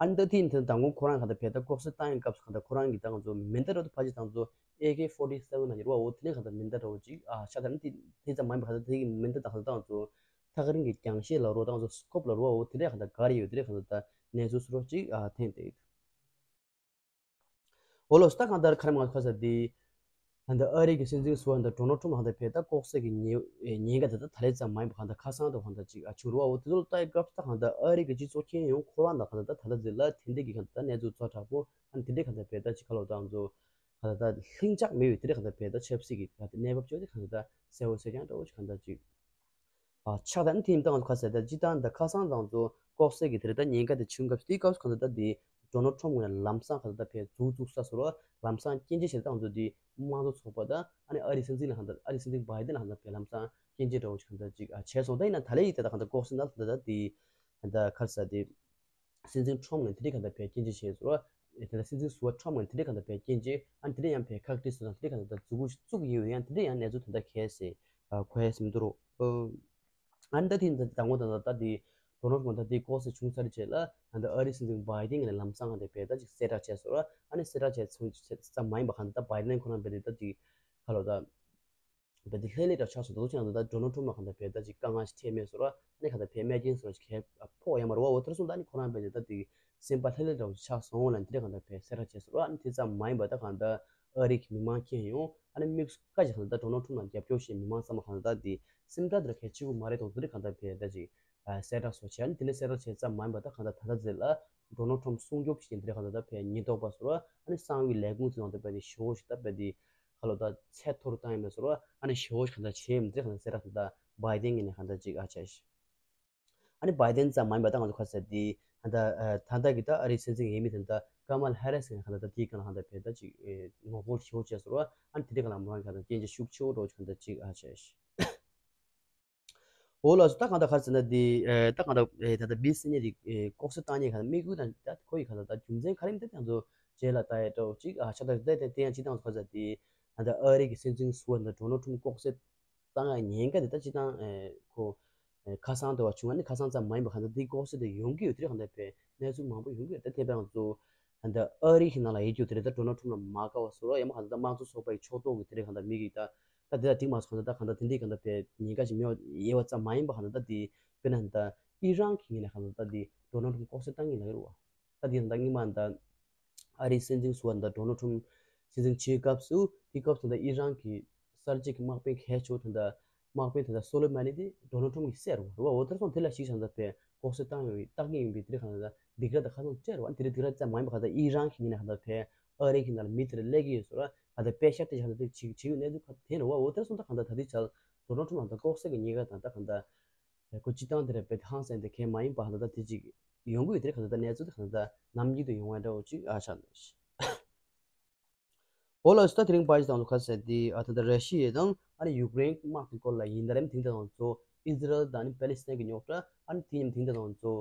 ཨ་ནི་ད་དེ་ཡིན་དུས་མདང་དགོང་ཁོ་རང་གང་ལྟར་བས་ད་ལྐོག་གསོད་བཏང་ཡོང་སྐབས་སུ་གང་ལྟར་ཁོ་རང་གིས་ད་ང་ཚོ་མེ་མདའ་འདྲ་བོ་ད་ཕལ་ཆེར་ད་ང་ཚོ་ཨེ་ཀེ་ཕོར་ཊི་སེ་ཝེན་ན་ཡོད་རེད་བ། འོ་དེ་ནས་གང་ལྟར་མེ་མདའ་འདྲ་བོ་ཅིག་ཨ་ཤ་ད་ནི་དེ་དེ་ཙམ་མ་ཡིན་པ་གང་ལྟར་དེ་གི་མེ་མདའ་ད་གང་ལྟར་ད་ང་ཚོ་ཐག་རིང་གི་རྒྱང་ཤེལ་ལབ་རོགས་ད་ང་ཚོ་སི་ཀོབ་ལབ་རོགས། འོ་དེ་འདྲས་གང་ལྟར་ག་རེ་ཡོད་དེ་འདྲས་གང་ལྟར་ད་གནས་ཚུལ་བཟོ་འདྲ་ཅིག་ཨ་ཐོན་བསྡད་ཡོད། འོ་ལགས་སོ། ད་གང་ལྟར་ཁ་རེ་མ་ཁ་ས་དེ་ད་ལྟ་ཨ་རི་གི་སྲིད་འཛིན་ཟུར་པ་ད་ལྟ་ཌོ་ནལ་ཊམ་གང་ལྟར་བས་ད་ལྐོག་གསོད་ཀྱི་ཉེན་ཉེན་ཁ་དེ་ད་ད་རེས་ཙམ་མ་ཡིན་པ་གང་ལྟར་ཁ་སང་དུ་གང་ལྟར་ཅིག་ཨ་བྱུང་རེད་བ། འོ་དེ་ཚོ་ལ་ལྟ་ཡི་སྐབས་ད་གང་ལྟར་ཨ་རི་གི་སྤྱི་ཚོགས་མཁྱེན་ཡོང་ཁོ་རང་ད་གང་ལྟར་ད་ད་ལྟ་ཟེར་ལ་དེ་འདྲས་ཀྱི་གང་ལྟར་གནས་ཚུལ་ཛ་དྲག་པོ། ཨ་ནི་དེ་འདྲས་གང་ལྟར་བས་ད་ཅིག་ཁ་ལོ་ད་ང་ཚོ་གང་ལྟར་ད་ལྷིང་འཇགས་མེད་པའི་དེ་འདྲས་གང་ལྟར་བས་ད་ཆབ་སྲིད་ཀྱི་གང་ལྟར་གནས་བབ་ཅིག་དེ་གང་ལྟར་ད་གསལ་བོ་གསལ་རྐྱང་འདྲ་བོ་ཅིག་གང་ལྟར་ཅིག་ཨ་ཆགས་ད་ནི་དེ་ཡིན་ད་ང་ཚོ་ཁ་གསལ་ད་སྤྱི་བཏང་ད་ཁ་སང་ད་ང་ཚོ་ལྐོག་གསོད་ཀྱི་དེ་རེད་ད་ཉེན་ཁ་དེ་བྱུང་སྐབས་དེའི་སྐབས་སུ་གང་ལྟར་ད་དེ་ཌོ་ནལ་ཊམ་ངོས་ནས་ལམ་སང་གང་ལྟར་ད་བས་མཛུབ་བཙུགས་ས་སོ་ར་ལམ་སང་སྐྱོན་བརྗོད་བྱས་ད་ང་ཚོ་དེ་དམངས་གཙོ་ཚོགས་པ་ད་ཨ་ནི་ཨ་རིའི་སྲིད་འཛིན་ལ་གང་ལྟར་ཨ་རིའི་སྲིད་འཛིན་བྷའི་ཌེན་ལ་གང་ལྟར་བས་ལམ་སང་སྐྱོན་བརྗོད་འདྲ་བོ་ཅིག་གང་ལྟར་ཅིག་ཨ་བྱས་སོང་། ད་ཡིན་ན་ད་ལས་ཡིན་ད་ད་གང་ལྟར་ལྐོག་གསོད་ན་ད་ད་དེ་གང་ལྟར་ཁ་གསལ་དེ། སྲིད་འཛིན་ཊམ་ངོས་དེ་འདྲས་གང་ལྟར་བས་སྐྱོན་བརྗོད་བྱས་སོང་། དེ་ལྟར་སྲིད་འཛིན་ཟུར་པ་ཊམ་ངོས་དེ་འདྲས་གང་ལྟར་བས་སྐྱོན་བརྗོད། ཨ་ནི་དེ་འདྲས་ཡང་བས་ཁག་དཀྲིས་སོང་ཙང་དེ་འདྲས་གང་ལྟར་མཛུབ་གུ་བཙུགས་ཡོད། ཡང་དེ་འདྲས་ཡང་གནས་ཚུལ་དེ་འདྲ་གལ་སྲིད་གོ་ཡ་སེམས་འདུག་རོགས། ཨ་ནི་ད་དེ་ད་དང་པོ་ད་ད་ད་དེ་ཌོ་ནལ་ཊམ་ད་དེ་ལྐོག་གསོད་བྱུང་ཚར་རྗེས་ལ་ད་ཨ་རིའི་སྲིད་འཛིན་བྷའི་ཌེན་ངོས་ནས་ལམ་སང་གང་ལྟར་བས་ད་ཅིག་གསལ་བསྒྲགས་བྱས་སོང་། ཨ་ནི་གསལ་བསྒྲགས་བྱས་ཚར་ཙམ་མ་ཡིན་པ་གང་ལྟར་ད་བྷའི་ཌེན་ཁོ་རང་བས་དེ་ད་ཅིག་ཁ་ལོ་ད། བས་དེ་ལྷོད་ལྷོད་འདྲ་ཆགས་སོང་། ད་དུང་ཅང་ད་ཌོ་ནལ་ཊམ་ལ་གང་ལྟར་བས་ད་ཅིག་དཀའ་ངལ་ཞིག་འཕྲད་མེད་སོང་ར། ཨ་ནི་གང་ལྟར་བས་རྨས་སྐྱོན་སོང་ར་ཞིག་གས་ཕོག་ཡ་མ་རེད་བ། འོ་དེར་སོང་ད་ནི་ཁོ་རང་བས་དེ་ད་དེ་སེམས་པ་ལྷོད་ལྷོད་འདྲ་བོ་ཞིག་ཆགས་སོང་ལ་དེ་འདྲ་གང་ལྟར་བས་གསལ་བསྒྲགས་བྱས་སོང་ར། ཨ་ནི་དེ་ཙམ་མ་ཡིན་པ་ད་གང་ལྟར་ཨ་རི་གི་མི་མང་མཁྱེན་ཡོང་ཨ་ནི་དམིགས་སུ་བཀར་ཞིག་གང་ལྟར་ད་ཌོ་ནལ་ཊམ་ལ་རྒྱབ་སྐྱོར་ཞིག་མི་མང་ཚང་མ་གང་ལྟར་ད་དེ་སེམས་ཁྲལ་དེ་འདྲ་གས་བྱེད་དགོས་མ་རེད་དོ། དེ་འདྲ་གང་ལྟར་བས་ད་ཅིག་གསལ་བསྒྲགས་སོགས་བྱས། ཨ་ནི་དེ་ནས་གསལ་བསྒྲགས་བྱས་ཙམ་མ་ཡིན་པ་ད་གང་ལྟར་ད་ལྟ་ཟེར་ལ་ཌོ་ནལ་ཊམ་སྲུང་སྐྱོབ་བྱེད་མཁན་དེ་འདྲ་གང་ལྟར་ད་བས་ཉེན་རྟོག་པ་སོགས་ར། ཨ་ནི་གསང་བའི་ལས་ཁུངས་ཚོའི་ནང་དུ་བས་དེ་ཞེ་པོ་ཞིག་ད་བས་དེ་ཁ་ལོ་ད་ཚད་མཐོ་རུ་བཏང་ཡོད་མེད་སོགས་ར། ཨ་ནི་ཞེ་པོ་ཞིག་གང་ལྟར་བྱས་ཡོད་མེད་དེ་གང་ལྟར་གསལ་བསྒྲགས་ད་བྷའི་ཌེན་ངོས་ནས་གང་ལྟར་ཅིག་ཨ་བྱས་ཤིག་ཨ་ནི་བྷའི་ཌེན་ཙམ་མ་ཡིན་པ་ད་ང་ཚོ་ཁ་གསལ་དེ་ད་ད་ད་ལྟ་གི་ད་ཨ་རིའི་སྲིད་འཛིན་འོས་མི་དེ་ད་ཀ་མ་ལ་ཧེ་རི་སི་ངས་གང་ལྟར་ད་དེའི་སྒང་ལ་གང་ལྟར་བས་ད་ཅིག་ངོ་རྒོལ་ཞེ་པོ་བྱས་སོང་ར། ཨ་ནི་དེ་འདྲའི་སྒང་ལ་མོ་རང་གང་ལྟར་སྐྱོན་བརྗོད་ཤུགས་ཆེ་བོ་འདྲ་བོ་ཅིག་གང་ལྟར་ཅིག་ཨ་བྱས་ཤིག་འོ་ལགས་སོ། ད་གང་ལྟར་ག་རེ་ཟེར་ན་འདི་ཨེ་ད་གང་ལྟར་ཨེ་ད་ལྟ་བི་སི་ཉེ་རིག་ཨེ་ལྐོག་གསོད་བཏང་ཉེ་གང་ལྟར་དམིགས་ཡུལ་དང་ད་ཁོ་ཡི་གང་ལྟར་ད་རྒྱུ་མཚན་ག་རེ་མིན་ད་དེ་ཚོ་རྗེས་ལ་ལྟ་ཡ་འདྲ་བོ་ཅིག་ཨ་ཆ་ད་ད་ད་དེ་ཡང་ཅི་ཐང་ག་རེ་ཟེར་འདི་ད་ལྟ་ཨ་རི་གི་སྲིད་འཛིན་ཟུར་པ་ད་ཌོ་ནལ་ཊམ་ལྐོག་གསོད་བཏང་ཡ་ཉེན་ཁ་དེ་ད་ཅི་ཐང་ཨེ་ཁོ་ཨེ་ཁ་སང་དུ་བ་བྱུང་བ་ནི་ཁ་སང་ཙམ་མ་ཡིན་པ་གང་ལྟར་འདི་ལྐོག་གསོད་དེ་ཡོང་གི་ཡོད། དེ་རེད་གང་ལྟར་བས་གནས་ཚུལ་མང་པོ་ཡོང་གི་ཡོད། ད་དེ་བས་ང་ཚོ་ད་ལྟ་ཨ་རི་གི་ནང་ལ་ཡོད་རྒྱུ་དེ་རེད། ད་ཌོ་ནལ་ཊམ་ལ་མ་དགའ་བ་སོགས་ཡང་མ་གང་ལྟར་ད་དམངས་གཙོ་ཚོགས་པ་ཡི་ཕྱོགས་གཏོགས་ཀྱི་དེ་རེད་གང་ལྟར་མི་གི་ད་ད་དེ་ལ་དེ་མ་སོང་ད་ད་གང་ལྟར་དེ་འདྲའི་གང་ལྟར་བས་ཉེན་ཁ་ཞིག་མེད་པ་ཡོད་པ་ཙམ་མ་ཡིན་པ་གང་ལྟར་ད་དེ་དཔེར་ན་ད་ཨི་རན་གྱི་ངོས་ནས་གང་ལྟར་ད་དེ་ཌོ་ནལ་ཊམ་ལྐོག་གསོད་བཏང་གི་ལབ་ཀྱི་རེད་བ། ད་དེ་ད་སྔོན་མ་ད་ཨ་རིའི་སྲིད་འཛིན་ཟུར་པ་ད་ཌོ་ནལ་ཊམ་སྲིད་འཛིན་བྱེད་སྐབས་སུ་དེ་སྐབས་སུ་ད་ཨི་རན་གྱི་གསར་བརྗེ་གི་དམག་དཔོན་གལ་ཆེ་བོ་ད་ད་དམག་དཔོན་ད་ད་སོ་ལེ་མ་ནི་དེ་ཌོ་ནལ་ཊམ་གྱི་སྲས་རེད་བ། རེད་བ། འོ་དེར་སོང་དེ་ལ་གཞིགས་བྱས་ད་བས་ལྐོག་གསོད་བཏང་ཡོད་བཏང་གི་ཡིན་པའི་དེ་རེད་གང་ལྟར་སྡིགས་ར་ད་ཁ་སང་སྤྲད་རེད་བ། དེ་རེད་སྡིགས་ར་ཙམ་མ་ཡིན་པ་གང་ལྟར་ཨི་རན་གྱི་ངོས་ནས་གང་ལྟར་བས་ཨ་རི་གི་ནང་ལ་མི་དེ་རེད་སླེབས་ཀྱི་ཡོད་སོང་ར། གང་ལྟར་པེ་ཤ་སྟེ་གང་ལྟར་དེ་བྱེད་བྱེད་ཡོད་གནས་ཚུལ་ཁ་དེ་རེད་བ། འོ་དེར་སོང་ད་གང་ལྟར་ད་དེ་ཆ་ཌོ་ནལ་ཊམ་ལ་ད་ལྐོག་གསོད་ཀྱི་ཉེན་ཁ་དང་ད་གང་ལྟར་ཁོ་སྤྱི་བཏང་དེ་རེད་བས་ཧང་སང་དེ་གས་མ་ཡིན་པ་གང་ལྟར་ད་དེ་ཅིག་ཡོང་གི་ཡོད། དེ་རེད་གང་ལྟར་ད་གནས་ཚུལ་དེ་གང་ལྟར་ད་ནམ་རྒྱུན་དུ་ཡོང་བ་འདྲ་བོ་ཅིག་ཨ་ཆགས་འདུག་འོ་ལགས་སོ། ད་དེ་རིང་པར་ཞིག་དང་ཚོ་ཁ་གསལ་དེ་ཨ་ད་ལྟ་ར་ཤི་ཡ་དང་ཨ་ནི་ཡུཀ་རེན་དམག་གི་སྐོར་ལ་ཡིན། ད་རེམ་དེང་དེ་དང་ཚོ་ཨི་ཟི་རལ་དང་ཨ་ནི་པེ་ལི་སི་ཐན་གྱི་རྙོག་དྲ། ཨ་ནི་དེ་ཡིན་དེང་དེ་དང་ཚོ་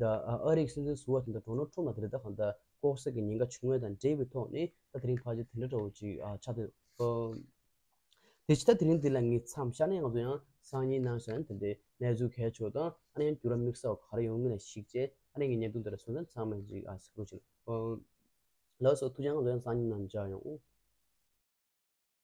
ད་ཨ་རིའི་སྲིད་འཛིན་ཟུར་པ་དེ་ད་ཌོ་ནལ་ཊམ་ལ་དེ་རེད་ད་གང་ལྟར་ལྐོག་གསོད་ཀྱི་ཉེན་ཁ་བྱུང་བ་དང་འབྲེལ་བའི་ཐོག་ནས་ད་དེ་རིང་པར་ཞིག་དེ་འདྲ་འདྲ་བོ་ཅིག་ཨ་ཆགས་འདུག་དེ་ཕྱི་ད་དེ་རིང་འདི་ལ་ངས་མཚམས་བཞག་ནས་ང་ཚོ་ཡང་སང་ཉིན་གནངས་ཚེ་ཡང་དེ་འདྲའི་གནས་ཚུལ་གལ་ཆེ་བ་དང་ཨ་ནི་ཡང་འགྱུར་བ་དམིགས་བསལ་བ་ག་རེ་ཡོང་གི་ན་ཞིག་བྱས་ཨ་ནི་ངས་བརྙན་ཐུང་དེ་ལ་སོང་ཙང་ཚང་མས་ཅིག་ཨ་གཟིགས་རོགས་བྱེད། ལགས་སོ། ཐུགས་རྗེ་གནང་། ང་ཚོ་ཡང་སང་ཉིན་ནང་མཇལ་ཡོང་།